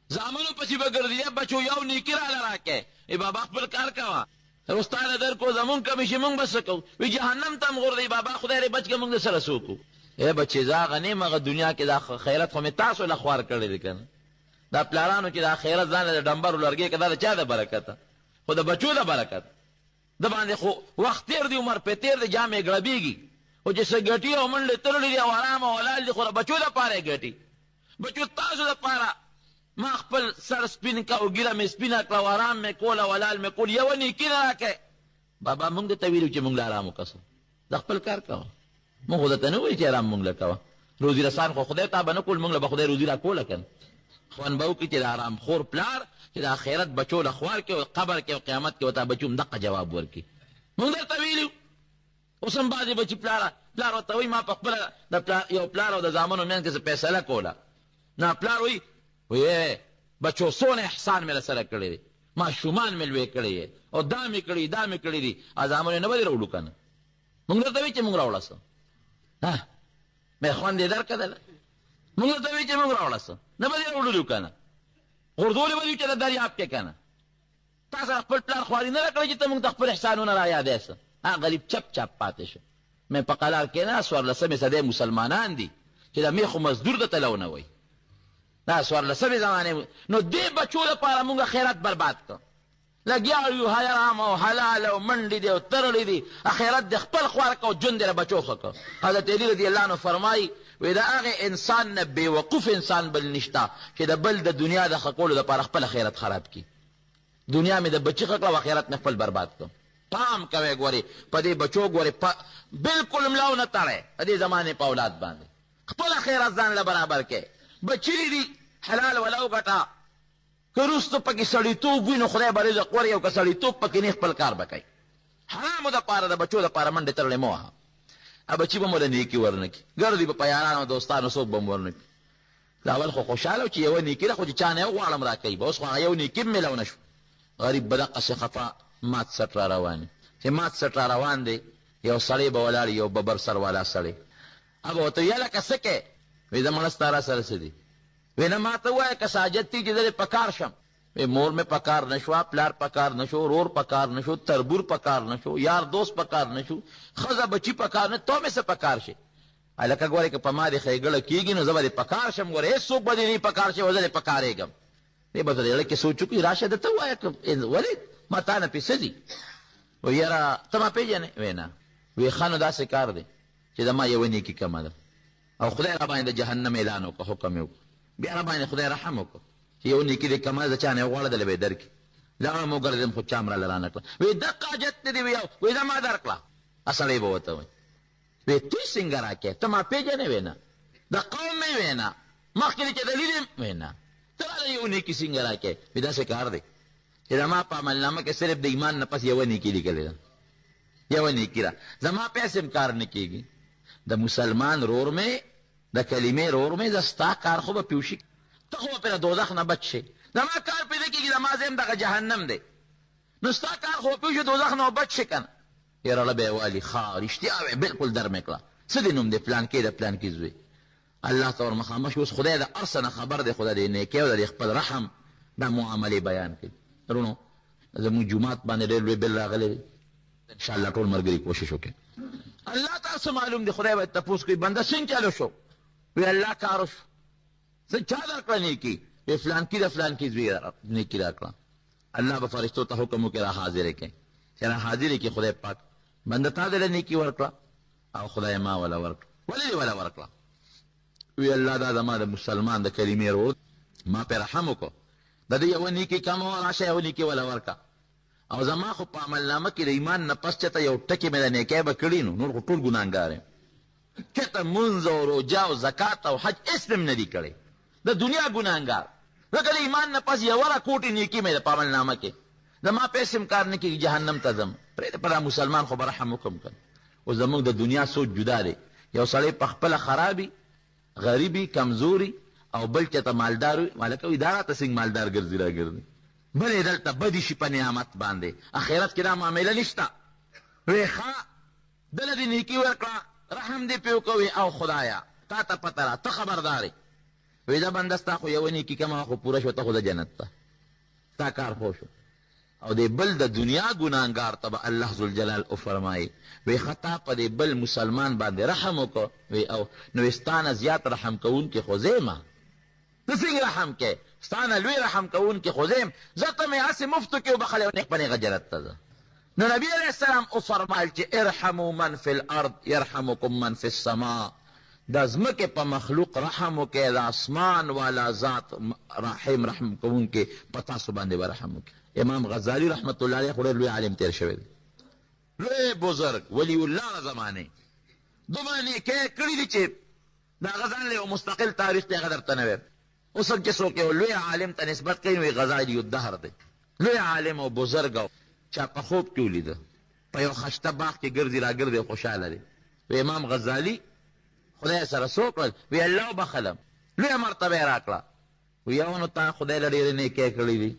زامنو پسې به ګرځي، یا بچو یو نیکي راله راکړې. ای بابا خپل کار کوه، اوس تا له درکو زمونږ کمې شي مونږ به څه کوو؟ وي جهنم ته هم غورځوي، بابا خدای دې بچ کړه مونږ د سره څه وکړو؟ ای بچې زه هغه نه یم، هغه دنیا کې دا خیرت خو مې تاسو له خوار کړی دی که نه، دا پلارانو چې دا خیرت ځان له د ډمبرو لرګی که دا د چا د برکته؟ خو د بچو د برکته. د باندې خو وخت تېر دی، عمر پرې تېر دی، جامې یې ګړبېږي، خو چې څه ګټي او منډې ترړې دي او ارام او حلال دي، خو د بچو لپاره یې ګټي. بچو تاسو لپاره ما خپل سر سپین کړ او ږیره مې سپینه کړه او ارام مې کول او حلال مې کول، یوه نیکي نه راکوې. بابا موږ درته ویلي چې موږ له ارام وکړه، د خپل کار کوه، موږ خو درته نه ویل چې ارام موږ له کوه. روزي رسان خو خدای تا به نه کول، موږ له به خدای روزي راکوله که نه. خوند به وکړي چې د ارام خور پلار چې د اخرت بچو له خوار کې او قبر کې او قیامت کې ورته بچو همدقه جواب ورکړي، موږ درته ویلي وو. اوس هم بعضې بچي پلار پلار ورته وایي ما په خپله د پلار یو پلار او د زامنو منځ کې څه فیصله کوله، نه پلار وایي وایي بچو څونه احسان مې له سره کړی دی، ماشومان مې لوی کړی او دا مې کړي دا مې کړي دي، زامنو یې نه به دې راوړو که نه، موږ درته وایي چې موږ راوړه څه، ها مې خوند یې درکړل، موږ درته وایي چې موږ راوړه څه، نه به دې راوړلو که نه، غورځولې به دې چې د دریاب کې که نه، تا سره خپل پلار خواري نه ده کړې چې ته موږ ته خپل احسانونه را یادوې څه. هغه غریب چپ چاپ پاتې شو. مې په قلار کېناست، څوارلسمې صدۍ مسلمانان دي چې د مېښو مزدور ته تلو نه وایي، دا څوارلسمې زمانې نو دې بچو لپاره موږ خیرات برباد کړ. لګیا یو حرام او حلال او منډې دي او ترړې دي، اخرت دې خپل خوار کړ او ژوند دې له بچو ښه کړ. حضرت علي رضی الله عنه فرمایي، وایي د هغه انسان نه بې وقوف انسان بل نشته چې د بل د دنیا د ښه کولو لپاره خپل اخرت خراب کړي. دنیا مې د بچي ښه کړه او اخرت مې خپل برباد کړ. پام کوئ ګورې په دې بچو ګورې په بلکل ملا ونه تړئ د دې زمانې په اولاد باندې خپله خیرات ځان له برابر کړئ بچي دې دي حلال ولا وګټه که وروسته پکې سړیتوب وي نو خدای به رزق ورکړي او که سړیتوب پکې نه خپل کار به کوي حرامو دپاره د بچو دپاره منډې ترړې مه وهه بچي به مو له نیکي ورنه کړي ګرځي به په یارانو دوستانو څوک به مو ورنه کړي دا اول خو خوشحاله و چې یوه نیکي ده خو چې چا نه یې وغواړم راکوي به اوس خو هغه یو نیکي هم میلاو نه شو غریب به دقسې خفه مات څټ را روان وي چې مات څټ را روان دی یو سړی به ولاړ یو ببر سر والا سړی هغه ورته وي هلکه څه کوې؟ وي زه مړه ستا راسره څه دي؟ وي نه ماته ووایه که څه حاجت دي چې زه دې په کار شم. وي مور مې په کار نه شوه، پلار په کار نه شو، ورور په کار نه شو، تربور په کار نه شو، یار دوست په کار نه شو، ښځه بچي په کار نه، ته مې څه په کار شې؟ هلکه ګورې که په ما دې ښېګړه کېږي نو زه به دې په کار شم، ګورې هېڅوک به دې نه په کار شي او زه دې په کارېږم. دی به زړه کې سوچ وکړي راشه ده ته ووایه که ولې ما تا نه پې څه دي؟ وایي یاره ته ما پېژنې؟ وایي نه. وایي ښه نو داسې کار دی چې زما یوه نیکي کمه ده او خدای راباندې د جهنم اعلان وکړ، حکم یې وکړ، بیا راباندې خدای رحم وکړ چې یوه نیکي دې کمه ده، د چا نه یې وغواړه دله به یې درکړي. لاړم وګرځېدم خو چا هم راله رانه کړه. وایي دقه حاجت دې دی وایي او وایي زما درکړه. سړی به ورته وایي وایي ته یې څنګه راکې، ته ما پېژنې؟ وایي نه. د قوم مې؟ وایي نه. مخکې دې چې دلیل یم؟ وایي نه. ته راله یوه نیکي څنګه راکې؟ وایي داسې کار دی چې زما په عملنامه کې صرف د ایمان نه پس یوه نیکي لیکلې ده. یوه نیکي ده زما په هېڅ هم کار نه کېږي د مسلمان رور مې د کلمې رور مې زه ستا کار خو به پې وشي ته خو به پرې د دوزخ نه بچ شې زما کار پرې نه کېږي زما ځای هم دغه جهنم دی نو ستا کار خو به پې وشي دوزخ نه به بچ شې که نه یې رړه به یې والي ښه رښتیا وایې بلکل در مې کړه څه دې نوم دی پلانکی د پلانکي زوی الله ته ورمخامخ شي اوس خدای د هر څه نه خبر دی خو د دې نیکۍ او د دې خپل رحم دا معاملې بیان کوي وروڼو زموږ جومات باندې ډېر لوی بل راغلی دی ان شاء الله ټول ملګري کوشش وکړي الله ته څه معلوم دی خدای به تپوس کوي بنده څنګه چلو شو وی الله کار وشو څه چا درکړه نیکي وی فلانکي د فلانکي زوی نیکي راکړه الله به فرشتو ته حکم وکړي را حاضر کړي چې را حاضر کړي خدای پاک بنده تا دله نیکي ورکړه او خدای ما وله ورکړه ولې دې وله ورکړه وی الله دا زما د مسلمان د کلمې ورور ما پرې رحم وکړو د دې یوه نیکي کمه وه راشه یوه نیکي وله ورکړه او زما خو په عملنامه کې د ایمان نه پس چېرته یو ټکی مې د نیکۍ به کړي نو نور خو ټول ګناهګار یم چېرته مونځ او روژه او زکات او حج هېڅ مې هم نه دي کړی د دنیا ګناهګار ځکه د ایمان نه پس یوه راکوټې نیکي مې ده په عملنامه کې زما په هېڅ هم کار نه کېږي جهنم ته ځم پرېږده په دا مسلمان خو به رحم وکړم که اوس زموږ د دنیا سوچ جدا دی یو سړی په خپله خراب وي غریب وي کمزوري او بل چېرته مالدار وي هلکه وایي دا راته څنګه مالدار ګرځي راګرځي بلې دلته بدې شي په نعمت باندې اخرت کې دا معامله نشته وې ښه دله دې نیکي ورکړه رحم دې پرې وکړ وې او خدایه تا ته پته ده ته خبردار یې وې دا بنده ستا خو یوه نیکي کمه وه خو پوره شوه ته خو ځه جنت ته ستا کار خو شو او دې بل د دنیا ګناهګار ته به الله ذوالجلال وفرمایي وې ښه تا په دې بل مسلمان باندې رحم وکړ وې او نو وې ستا نه زیات رحم کوونکی خو زه یم ته څنګه رحم کوې ستا نه لوی رحم کوونکی خو زه یم زه ته مې هسې مفتو کې وبخښلې او نېغ په نېغه جنت ته ځه نو نبی علیه السلام وفرمایل چې ارحموا من فی الارض یرحمکم من فی السماء د ځمکې په مخلوق رحم وکړئ د اسمان والا ذات رحم رحم کوونکی په تاسو باندې به رحم وکړي امام غزالي رحمت الله علیه خو ډېر لوی عالم تېر شوی دی لوی بزرګ ولی الله د زمانې دومره نیکۍ کړي دي چې د هغه ځان له یو مستقل تاریخ دی هغه درته نه وایم اوس هم چې څوک یو لوی عالم ته نسبت کوي نو وایي غزالي الدهر دی لوی عالم او بزرګ او چا په خوب کې ولیده په یو خشته باغ کې ګرځي راګرځي او خوشحاله دی وی امام غزالي خدای سره څه وکړل وی الله وبخښلم لویه مرتبه یې راکړه وی یو نو تا خدای له ډېرې نیکۍ کړې دي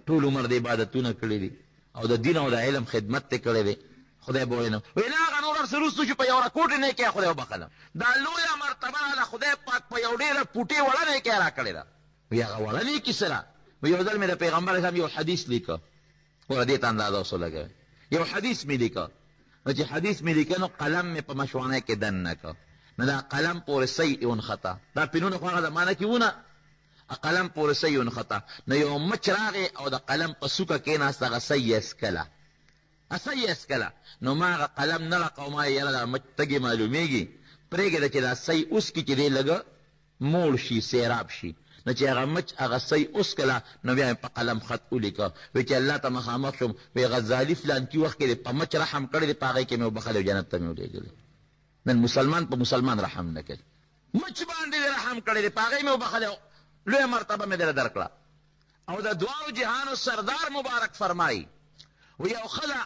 ټول عمر دې عبادتونه کړي دي او د دین او د علم خدمت دې کړی دی خدای به ویې نه وی نه هغه نور هر څه وروسته شو په یو رکوټې نیکۍ خدای وبخښلم دا لویه مرتبه راله خدای پاک په یو ډېره پوټې وړه نیکۍ راکړې ده وی هغه وړه نیکي څه ده وی یو ځل مې د پیغمبر اسلام یو حدیث لیکه ګوره دې ته اندازه اوس ولګوئ یو حدیث مې لیکه نو چې حدیث مې لیکه نو قلم مې په مشوانه کې دننه کړ نو دا قلم پورې سۍ ونښته دا پینونه خو هغه زمانه کې وو نه قلم پورې سۍ ونښته نو یو مچ راغی او د قلم په څوکه کېناست هغه سۍ یې څکله سۍ یې څکله نو ما هغه قلم نه رقه ما یې یاره دا مچ تږی معلومېږي پرېږده چې دا سۍ وڅکي چې دی لږ موړ شي سیراب شي. نو چې هغه مچ هغه سۍ وڅکله نو بیا مې په قلم خط ولیکه، وی چې الله ته مخامخ شوم، وی غزالي فلانکي وخت کې دې په مچ رحم کړی دی، په هغې کې مې وبخښلی او جنت ته مې ولېږلی. نن مسلمان په مسلمان رحم نه کوي. مچ باندې دې رحم کړی دی، په هغې مې وبخښلی او لویه مرتبه مې درله درکړه. او د دواړو جهانو سردار مبارک فرمایي، وی یو ښځه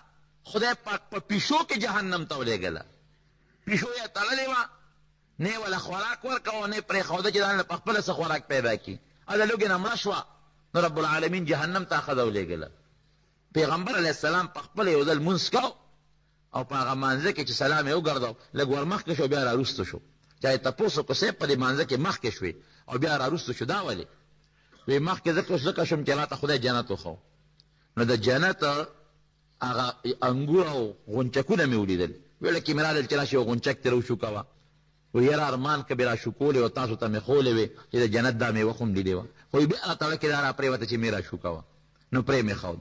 خدای پاک په پیشو کې جهنم ته ولېږله، پیشو یې تړلې وه، نه یې وله خوراک ورکاوه، نه یې پرېښوده چې ځان له پخپله څه خوراک پیدا کړي، او د لوږې نه مړه شوه، نو رب العالمین جهنم ته ښځه ولېږله. پیغمبر علیه السلام پخپله یو ځل لمونځ کاوه او په هغه مانځه کې چې سلام یې وګرځاوه، لږ ورمخکې شو، بیا راوروسته شو. چا یې تپوس وکړ، صاحب په دې مانځه کې مخکې شوې او بیا راوروسته شو، دا ولې؟ وی مخکې ځکه شوم چې راته خدای جنت وښو، نو د جنت هغه انګور او غونچکونه مې ولیدل، ویل کې مې رالل چې راشي یو غونچک ترې وشوکوه. وی یاره ارمان که به راشوکولې او تاسو ته مې ښولې وی چې د جنت دا مېوه خو مې لیدې وه، خو بیا راته زړه کې دا راپرېوته چې مې راشوکوه، نو پرې مې ښود.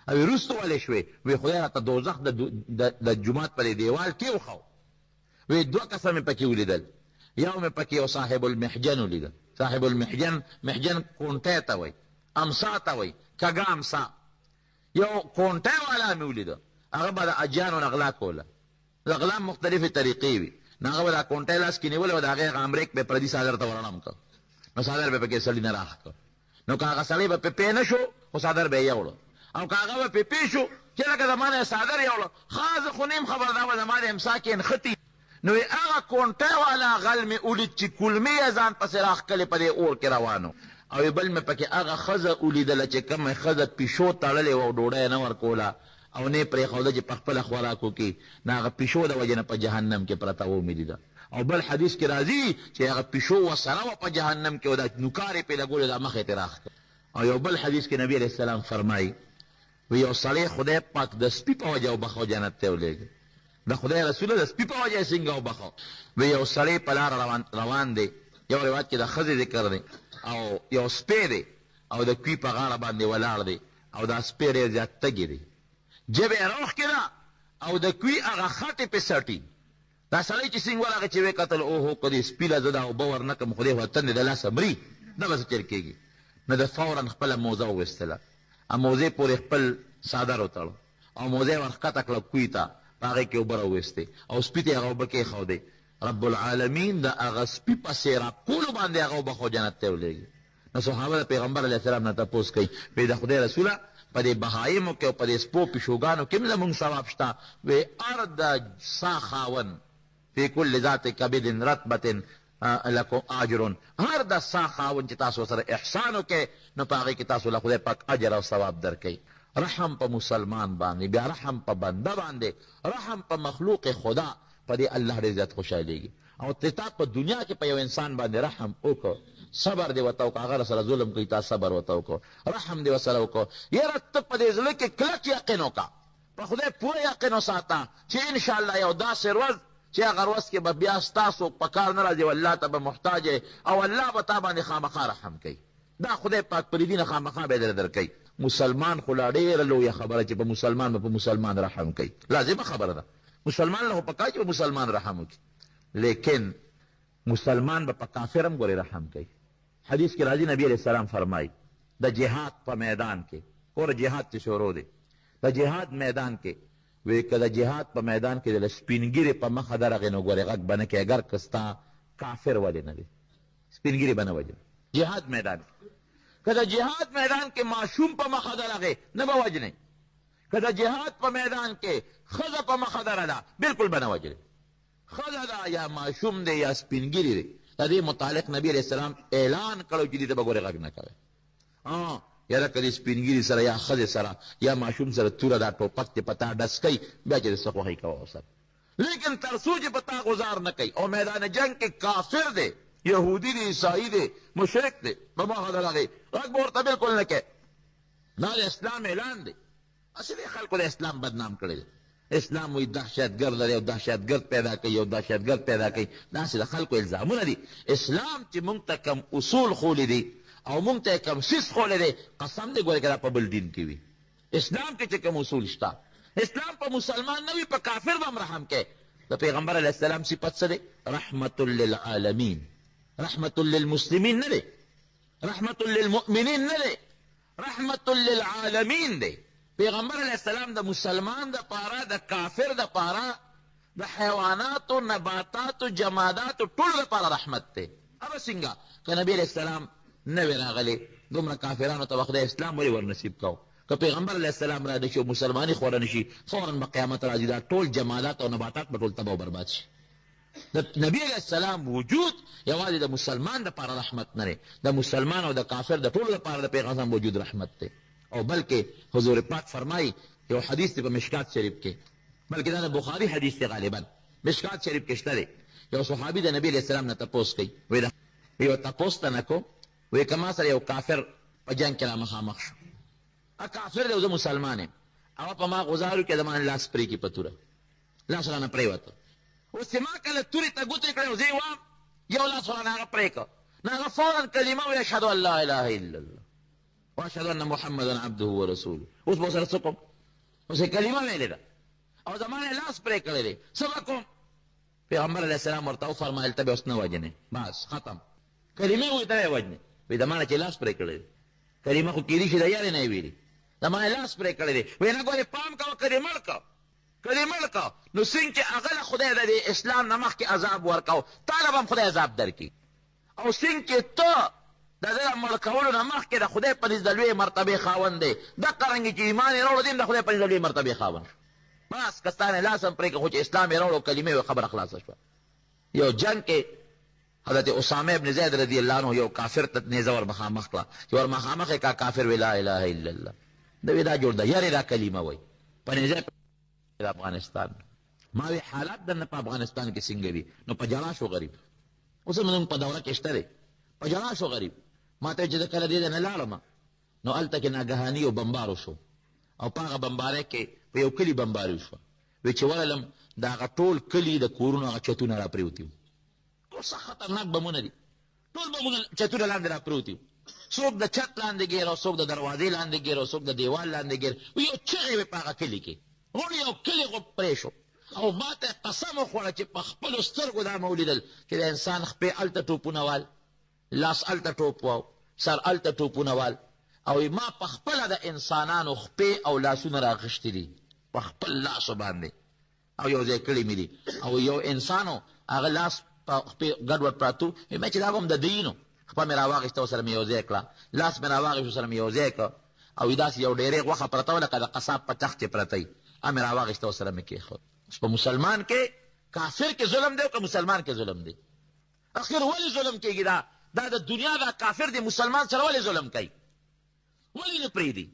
او وروسته ولې شوې؟ وی خدای راته دوزخ د جومات په دې دیوال کې وښود. وی دوه کسه مې پکې ولیدل، یو مې پکې یو صاحب المحجن ولیده. صاحب المحجن، محجن کونټی ته وایي، امسا ته وایي، کږه امسا. یو کونټی والا مې ولیده، هغه به د اجیانو نه غلا کوله. د غلا مختلفې طریقې وي، نو هغه به دا کونټی لاس کې نیولی او د هغې هغه امریک به یې پردي څادر ته ورړم کړ، نو څادر به یې پکې سړي نه راښکه. نو که هغه سړی به پرې پوه نه شو، خو څادر به یې یوړ، او که هغه به پرې پوه شو چې لکه زما نه یې څادر یوړ، ښه زه خو نه یم خبر، دا به زما د امسا کې نښتي. نو یې هغه کونټی والا غل مې ولید چې کولمې یې ځان پسې راښکلې په دې اور کې روان و. او یې بل مې پکې هغه ښځه ولیدله چې کومې ښځه پیشو تړلې وه او ډوډۍ یې نه ورکوله او نه یې پرېښوده چې پخپله خوراک وکړي، د هغه پیشو د وجې نه په جهنم کې پرته وه، ومې لیده. او بل حدیث کې راځي چې هغه پیشو ورسره وه په جهنم کې او دا نوکار یې پرې لګولی، دا مخ یې ترې راښکه. او یو بل حدیث کې نبي علیه السلام فرمایي، وی یو سړی خدای پاک د سپي په وجه وبخښه او جنت ته یې ولېږه. د خدای رسوله د سپي په وجه یې څنګه وبخښه؟ وی یو سړی په لاره روان روان دی، یو روایت کې د ښځې ذکر دی، او یو سپی دی او د کوی په غاړه باندې ولاړ دی او دا سپی ډېر زیات تږی دی، ژبه یې راوښکې ده او د کوی هغه خټې پې څټي. دا سړی چې څنګه ورغی چې ویې کتل، اوهو که دې سپي له زه دا اوبه ورنه کړم خو دې خو د تندې د لاسه مري، دا به څه چل کېږي؟ نو ده فوراً خپله موزه وویستله او موزې پورې خپل څادر وتړ او موزه یې ورښکته کړه کوی ته، په هغې کې اوبه راوویستې او سپي ته یې هغه اوبه کېښودې. رب العالمین د هغه سپي په سیراب کولو باندې هغه وبخښه او جنت ته یې ولېږه. نو صحابه د پیغمبر علیه السلام نه تپوس کوي، وی د خدای رسوله په دې بهایمو کې او په دې سپو پیشوګانو کې هم زمونږ ثواب شته؟ وی هر د ساه خاوند، فی کل ذات کبد رطبة لکم اجر، هر د ساه خاوند چې تاسو ورسره احسان وکړئ نو په هغې کې تاسو له خدای پاک اجر او ثواب درکوي. رحم په مسلمان باندې، بیا رحم په بنده باندې، رحم په مخلوق خدا، په دې الله ډېر زیات خوشحالېږي. او ته تا په دنیا کې په یو انسان باندې رحم وکړ، صبر دې ورته وکړ، هغه درسره ظلم کوي تا صبر ورته وکړ، رحم دې ورسره وکړ، یاره ته په دې زړه کې کلک یقین وکړه، په خدای پوره یقین وساته چې ان شاء الله یو داسې ورځ چې هغه ورځ کې به بیا ستا څوک په کار نه راځي او الله ته به محتاج یې او الله به تا باندې خامخا رحم کوي. دا خدای پاک پریدي نه خامخا به یې درکوي. مسلمان خو لا ډېره لویه خبره چې په مسلمان به په مسلمان رحم کوي، لازمه خبره ده، مسلمان له خو پکار چې په مسلمان رحم وکړي، لیکن مسلمان به په کافر هم ګورې رحم کوي. حدیث کې راځي نبی علیه السلام فرمایي د جهاد په میدان کې، ګوره جهاد چې شروع دی، د جهاد میدان کې وی که د جهاد په میدان کې د سپین ږیرې په مخه درغې نو ګورې غږ به نه کوې، اګر که ستا کافر ولې نه دی، سپین ږیرې به نه وژنې جهاد میدان کې. که د جهاد میدان کې ماشوم په مخه درغې نه به وژنې، که د جهاد په میدان کې ښځه په مخه درله بلکل به نه وژنې. ښځه ده یا ماشوم دی یا سپین ږیری دی، د دې متعلق نبی علیه السلام اعلان کړی چې دې ته به ګورې غږ نه کوې. یاره که دې سپین ږیري سره یا ښځې سره یا ماشوم سره توره دا ټوپک دې په تا ډز کوي بیا چې دې څه خوښي کوه ورسره، لیکن تر څو چې په تا غزار نه کوي او میدان جنګ کې کافر دی، یهودي دی، عیسايي دی، مشرک دی، په مخه درغی غږ به ورته بلکل نه کوې. دا د اسلام اعلان دی. هسې دې خلکو د اسلام بدنام کړی دی. اسلام وایي دهشتګرد دی او دهشتګرد پیدا کوي او دهشتګرد پیدا کوي، دا هسې د خلکو الزامونه دي. اسلام چې مونږ ته کوم اصول ښوولي دي او مونږ ته یې کوم څیز ښوولی دی، قسم دی ګورې که دا په بل دین کې وي. اسلام کې چې کوم اصول شته، اسلام په مسلمان نه وي په کافر به هم رحم کوي. د پیغمبر علیه السلام صفت څه دی؟ رحمة للعالمین، رحمة للمسلمین نه دی. رحمت للمؤمنین نه دی، رحمت للعالمین دی. پیغمبر علیه السلام د مسلمان د پاره، د کافر د پاره، د حیواناتو، نباتاتو، جماداتو ټولو لپاره رحمت دی. هغه څنګه که نبی علیه السلام نه وی راغلی، دومره کافرانو ته به خدای اسلام ولې ورنصیب کاو؟ که پیغمبر علیه السلام را نشي او مسلماني خوره نشي، فورا به قیامت راځي، دا ټول جمادات او نباتات به ټول تباه او برباد شي. د نبی علیه السلام وجود یوازې د مسلمان لپاره رحمت نه دی، د مسلمان او د کافر د ټولو لپاره د پیغمبر وجود رحمت دی. او بلکې حضور پاک فرمایي، یو حدیث دی په مشکات شریف کې، بلکې دا د بخاري حدیث دی، غالبا مشکات شریف کې شته دی. یو صحابي د نبی علیه السلام نه تپوس کوي، وایي یو تپوس ته نه کوم، وایي که ما سره یو کافر په جنګ کې را مخامخ شو، کافر دی او زه مسلمان یم، هغه په ما غزار وکړي، زما لاس پرې کړي، په توره لاس رانه پرېوته. اوس چې ما کله تورې ته ګوتې کړې او زه یې وام، یو لاس رانه هغه پرې کړ، نو هغه فورا کلمه وویل، اشهد ان لا اله الا الله واشهد ان محمدا عبده ورسوله. اوس به ورسره څه کوم؟ اوس یې کلمه ویلې ده او زما نه لاس پرې کړی دی، څه به کوم؟ پیغمبر علیه السلام ورته وفرمایل، ته به اوس نه وژنې، بس ختم. کلمې ووایي، ته به یې وژنې؟ وایي زما نه چې لاس پرې کړی دی، کلمه خو کېدای شي د یارې نه یې ویلي، زما نه لاس پرې کړی دی. وایي نه ګورې، پام کوه، که دې مړ کړ، که دې مړ کړ، نو څنګه چې هغه له خدای د دې اسلام نه مخکې عذاب ورکاو، تا له به هم خدای عذاب درکړي. او څنګه چې ته د ده د مړ کولو نه مخکې د خدای په نزد د لویې مرتبې خاوند دی، دقه رنګې چې ایمان یې راوړو، دی هم د خدای په نزد د لویې مرتبې خاوند شو. بس که ستا نه لاس هم پرې کړ، خو چې اسلام یې راوړو، کلمې وې، خبره خلاصه شوه. یو جنګ کې حضرت اسامه ابن زید رضی الله عنه یو کافر ته نیزه ور مخامخ کړه، چې ور مخامخ یې کا، کافر وی لا اله الا الله. ده وی دا جوړ ده، یارې دا کلمه وایي په نیزه. د افغانستان ما وی حالات دننه په افغانستان کې څنګه دي؟ نو په ژړا شو غریب. اوس هم زموږ په دوره کې شته دی. په ژړا شو غریب، ما ته چې زه کله دې نه لاړم، نو هلته کې ناګهاني یو بمبار وشو، او په هغه بمبارۍ کې په یو کلي بمباري وشوه. وی چې ورغلم، د هغه ټول کلي د کورونو هغه چتونه راپرېوتي وو. ټول سخت خطرناک بمونه دي، ټول بمونه چتونه لاندې راپرېوتي وو. څوک د چت لاندې ګیر او څوک د دروازې لاندې ګیر او څوک د دیوال لاندې ګیر. یو چغې وې په هغه کلي کې، غوړ یو کلی غو پرې شو. او ما ته قسم وخوړه چې په خپلو سترګو دا مې ولیدل چې د انسان خپې هلته ټوپونه وال، لاس هلته ټوپ واو، سر هلته ټوپونه وال. او ما په خپله د انسانانو خپې او لاسونه راغښتي دي په خپل لاسو باندې او یو ځای کړي مې دي. او یو انسانو هغه لاس په خپې ګډوډ پراتو، مې چې دا به هم د دوی، نو خپه مې راواخیسته، ورسره مې یو ځای کړه، لاس مې راواخیست، ورسره مې یو ځای کړ. او داسې یو ډېرې غوښه پرته وه لکه د قصاب په تخت چې پرته وي، هغه مې راواخیسته، ورسره مې کېښود. اوس په مسلمان کې کافر کې ظلم دی او که مسلمان کې ظلم دی؟ اخر ولې ظلم کېږي؟ دا د دنیا دا کافر دی مسلمان سره ولې ظلم کوي؟ ولې نه پرېږدي؟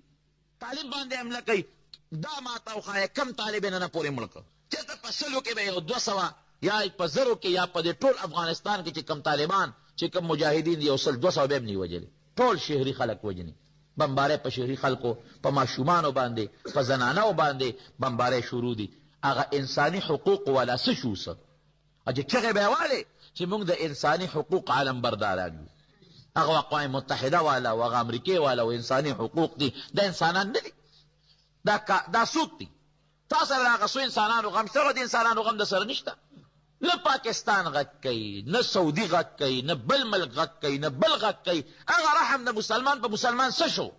طالب باندې حمله کوي، دا ماته وښایه کوم طالب یې ننه پورې مړ کړ؟ چېرته په سلو کې به یو 200 یا په زرو کې یا په دې ټول افغانستان کې چې کوم طالبان چې کوم مجاهدین دي، یو سل 200 به هم نه وژلي. ټول شهري خلک وژني، بمبارۍ په شهري خلکو، په ماشومانو باندې، په زنانو باندې بمبارۍ شروع دي. هغه انساني حقوق والا څه شو؟ څه چې چغې به یې والې چې موږ د انساني حقوق علم برداران یو، هغه اقوام متحده والا او هغه امریکې والا او انساني حقوق دي، دا انسانان نه دي، دا څوک دي؟ تا سره د هغه څو انسانانو غم شته او د انسانانو غم د سره نشته. نه پاکستان غږ کوي، نه سعودي غږ کوي، نه بل ملک غږ کوي، نه بل غږ کوي. هغه رحم د مسلمان په مسلمان څه شو؟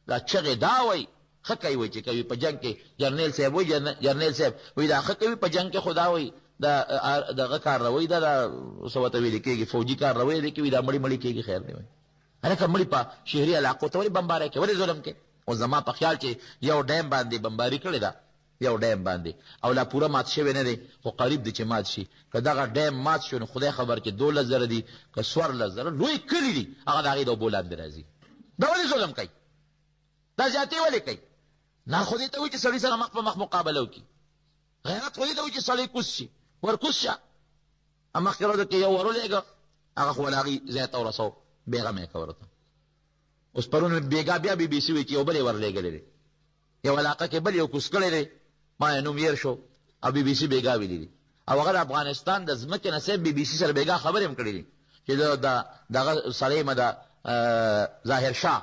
دا چغې دا وایي ښه کوي، وایي چې کوي په جنګ کې. جرنیل صاحب وایي، جرنیل صاحب وایي دا ښه کوي په جنګ کې، خو دا وایي دا دغه کار روي، دا څه ورته ویل کېږي، فوجي کار روي دی کوي، دا مړي مړي کېږي، خیر دی. وایي هلکه مړي په شهري علاقو ته ولې بمبارۍ کوي، ولې ظلم کوي؟ اوس زما په خیال چې یو ډیم باندې بمباري کړې ده، یو ډیم باندې، او لا پوره مات شوی نه دی، خو قریب دی چې مات شي. که دغه ډیم مات شو، نو خدای خبر چې 12,000 دي که 14,000، لوی کلي دي، هغه د هغې د اوبو لاندې راځي. دا ولې ظلم کوي؟ دا زیاتې ولې کوي؟ نه خو دې ته وایي چې سړي سره مخ په مخ مقابله وکړي، غیرت خو دې ته وایي چې سړی کوز شي، ورکوز شه. مخکې ورځو کې یو ورولېږه، هغه خو له هغې ځای ته ورسو، بېغمه یې کړه ورته. اوس پرون بېګا بیا بي بي سي وایي چې یو بل یې ورلېږلی دی، یو علاقه کې بل یو کوز کړی دی، ما یې نوم هېر شو، او بي بي سي بېګا ویلي دي. او هغه د افغانستان د ځمکې نه صاحب بي بي سي سره بېګا خبرې هم کړې دي چې زه د دغه سړی یم د ظاهر شاه،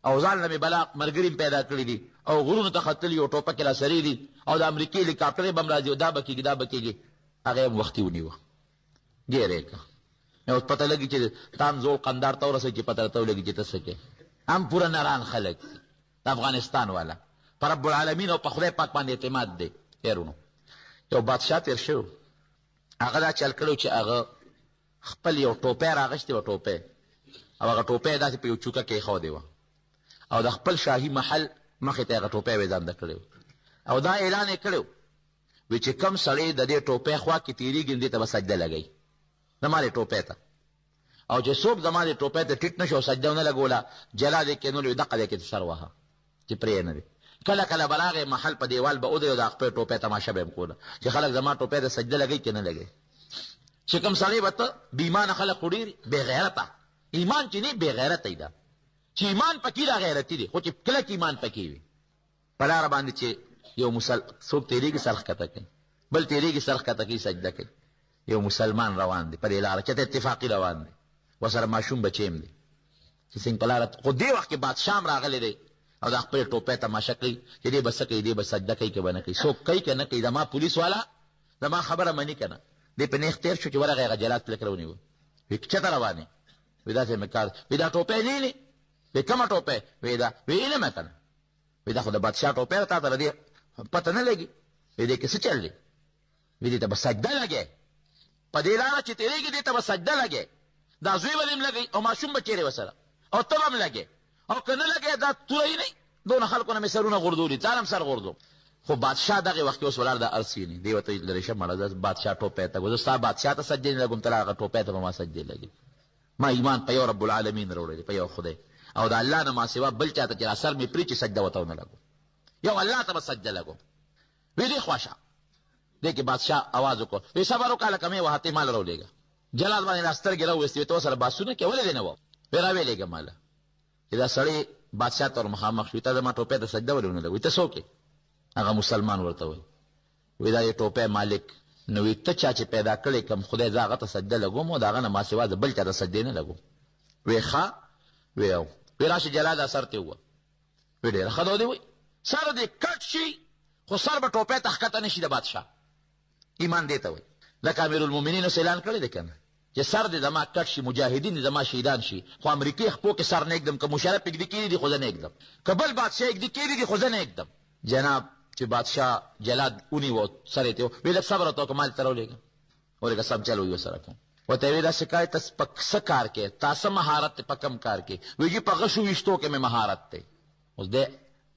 او ځان له مې بلا ملګري هم پیدا کړي دي، او غرونو ته ختلي او ټوپکې را سرې دي، او د امریکې هلیکاپټرې به هم راځي، او دا به کېږي دا به کېږي. هغه یې هم وختي ونیوه، ګېره یې کړه. اوس پته لګي چې تا هم زوړ قندار ته ورسوي چې پته درته ولګي چې ته څه کوې. هم پوره نران خلک دي د افغانستان والا، په رب العالمین او په خدای پاک باندې اعتماد دی. ای وروڼو، یو بادشاه تېر شوی، هغه دا چل کړی چې هغه خپل یو ټوپی راغشتې وه، ټوپی، او هغه ټوپی یې داسې په یو چوکه کې ایښودې وه او د خپل شاهي محل مخې ته یې هغه ټوپی وېزانده کړی او دا اعلان یې کړی وی چې کوم سړی د دې ټوپی خوا کې تېرېږي نو دې ته به سجده لګوي، زما دې ټوپی ته، او چې څوک زما دې ټوپی ته ټیټ نه شو او سجده ونه لګوله، جلا دې کېنولې وي، دقه ځای کې سر وهه چې پرې یې نه دی. کله کله به راغی محل په دېوال به ودرېد او د خپلې ټوپۍ تماشه به یې هم کوله چې خلک زما ټوپۍ ته سجده لګوي که نه لګوي. چې کوم سړی به ته بې ایمانه خلک خو ډېر بې غیرته، ایمان چې نه بې غیرته دا چې ایمان پکې دا غیرتي دی، خو چې کلک ایمان پکې وي. په لاره باندې چې یو مسل څوک تېرېږي سر ښکته کوي، بل تېرېږي سر ښکته کوي سجده کوي. یو مسلمان روان دی په دې لاره، چېرته اتفاقي روان دی، ورسره ماشوم بچی هم دی چې څنګه په لاره، خو دې وخت کې بادشاه هم راغلی دی او دا خپلې ټوپۍ تماشه کوي چې دی به څه کوي، دی به سجده کوي که به نه کوي، څوک کوي که نه کوي، زما پولیس والا زما خبره مني که نه. دی په نېغ تېر شو چې ورغی هغه جلاد پلک راونیوه، وی چېرته روان یې؟ وی داسې مې کار. وی دا ټوپۍ نه وینې؟ وی کومه ټوپۍ؟ وی دا. وی اینه مې که نه. وی دا خو د بادشاه ټوپۍ ده، تا ته د دې پته نه لګي؟ وی دې کې څه چل دی؟ وی دې ته به سجده لګې، په دې لاره چې تېرېږي دې ته به سجده لګې، دا زوی به دې هم لګوي او ماشوم به چېرې ورسره او ته به هم لګې، او که نه لګې دا توره یې نه، دونه خلکو نه مې سرونه غورځولي، تا نه هم سر غورځوم. خو بادشاه دغې وخت کې اوس ولاړ دا هر څه ویني، دی ورته وایي لرې شه مړه، زه بادشاه ټوپۍ ته ګورم، زه ستا بادشاه ته سجدې نه لګوم، ته لا هغه ټوپۍ ته به ما سجدې لګوې. ما ایمان په یو رب العالمین راوړی دی، په یو خدای، او د الله نه ما سوا بل چا ته چې را سر مې پرې چې سجده ورته ونه لګوم، یو الله ته به سجده لګوم. وی دې خوا شه. دې کې بادشاه اواز وکړ، وی صبر وکړه لکه مې وهتې مال راولېږه. جلال باندې لا سترګې راوویستې، وی ته ورسره بحثونه کوې، ولې دې نه وه؟ وی راویې لېږه ماله. چې دا سړی بادشاه ته ورمخامخ شو، تا زما ټوپۍ ته سجده ولې ونه لګوي، ته څوک یې؟ هغه مسلمان ورته وایي، وی دا یې ټوپۍ مالک. نو وی ته چا چې پیدا کړی کوم خدای، زه هغه ته سجده لګوم او د هغه نه ما سوا زه بل چا ته سجدې نه لګوم. وی ښه؟ وی او. وی راشه جلال دا سر ته ووه. وی ډېره ښه ده، وی سر دې کټ شي خو سر به ټوپۍ ته ښکته نه شي د بادشاه. ایمان دې ته وایي، لکه امیرالمؤمنین اوس اعلان کړی دی که نه چې سر دې زما کټ شي، مجاهدین دې زما شهیدان شي، خو امریکې خپو کې سر نه ږدم، که مشرف ږدي کېدی دي خو زه نه ږدم، که بل بادشاه ږدي کېدی دي خو زه نه ږدم. جناب چې بادشاه جلاد ونیوه سر یې ترې وی لږ صبر ورته وکړه، ما دې ته راولېږه، ولېږه سم چل وی ورسره کوم. ورته یې وی داسې کار ته په څه کار کې تا څه مهارت دی، په کوم کار کې؟ وی جي په غشو ویشتو کې مې مهارت دی. اوس دی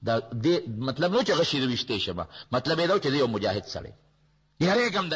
د دې مطلب نه و چې غشي زه ویشتی شم، مطلب یې دا و چې زه یو مجاهد سړی یریږم د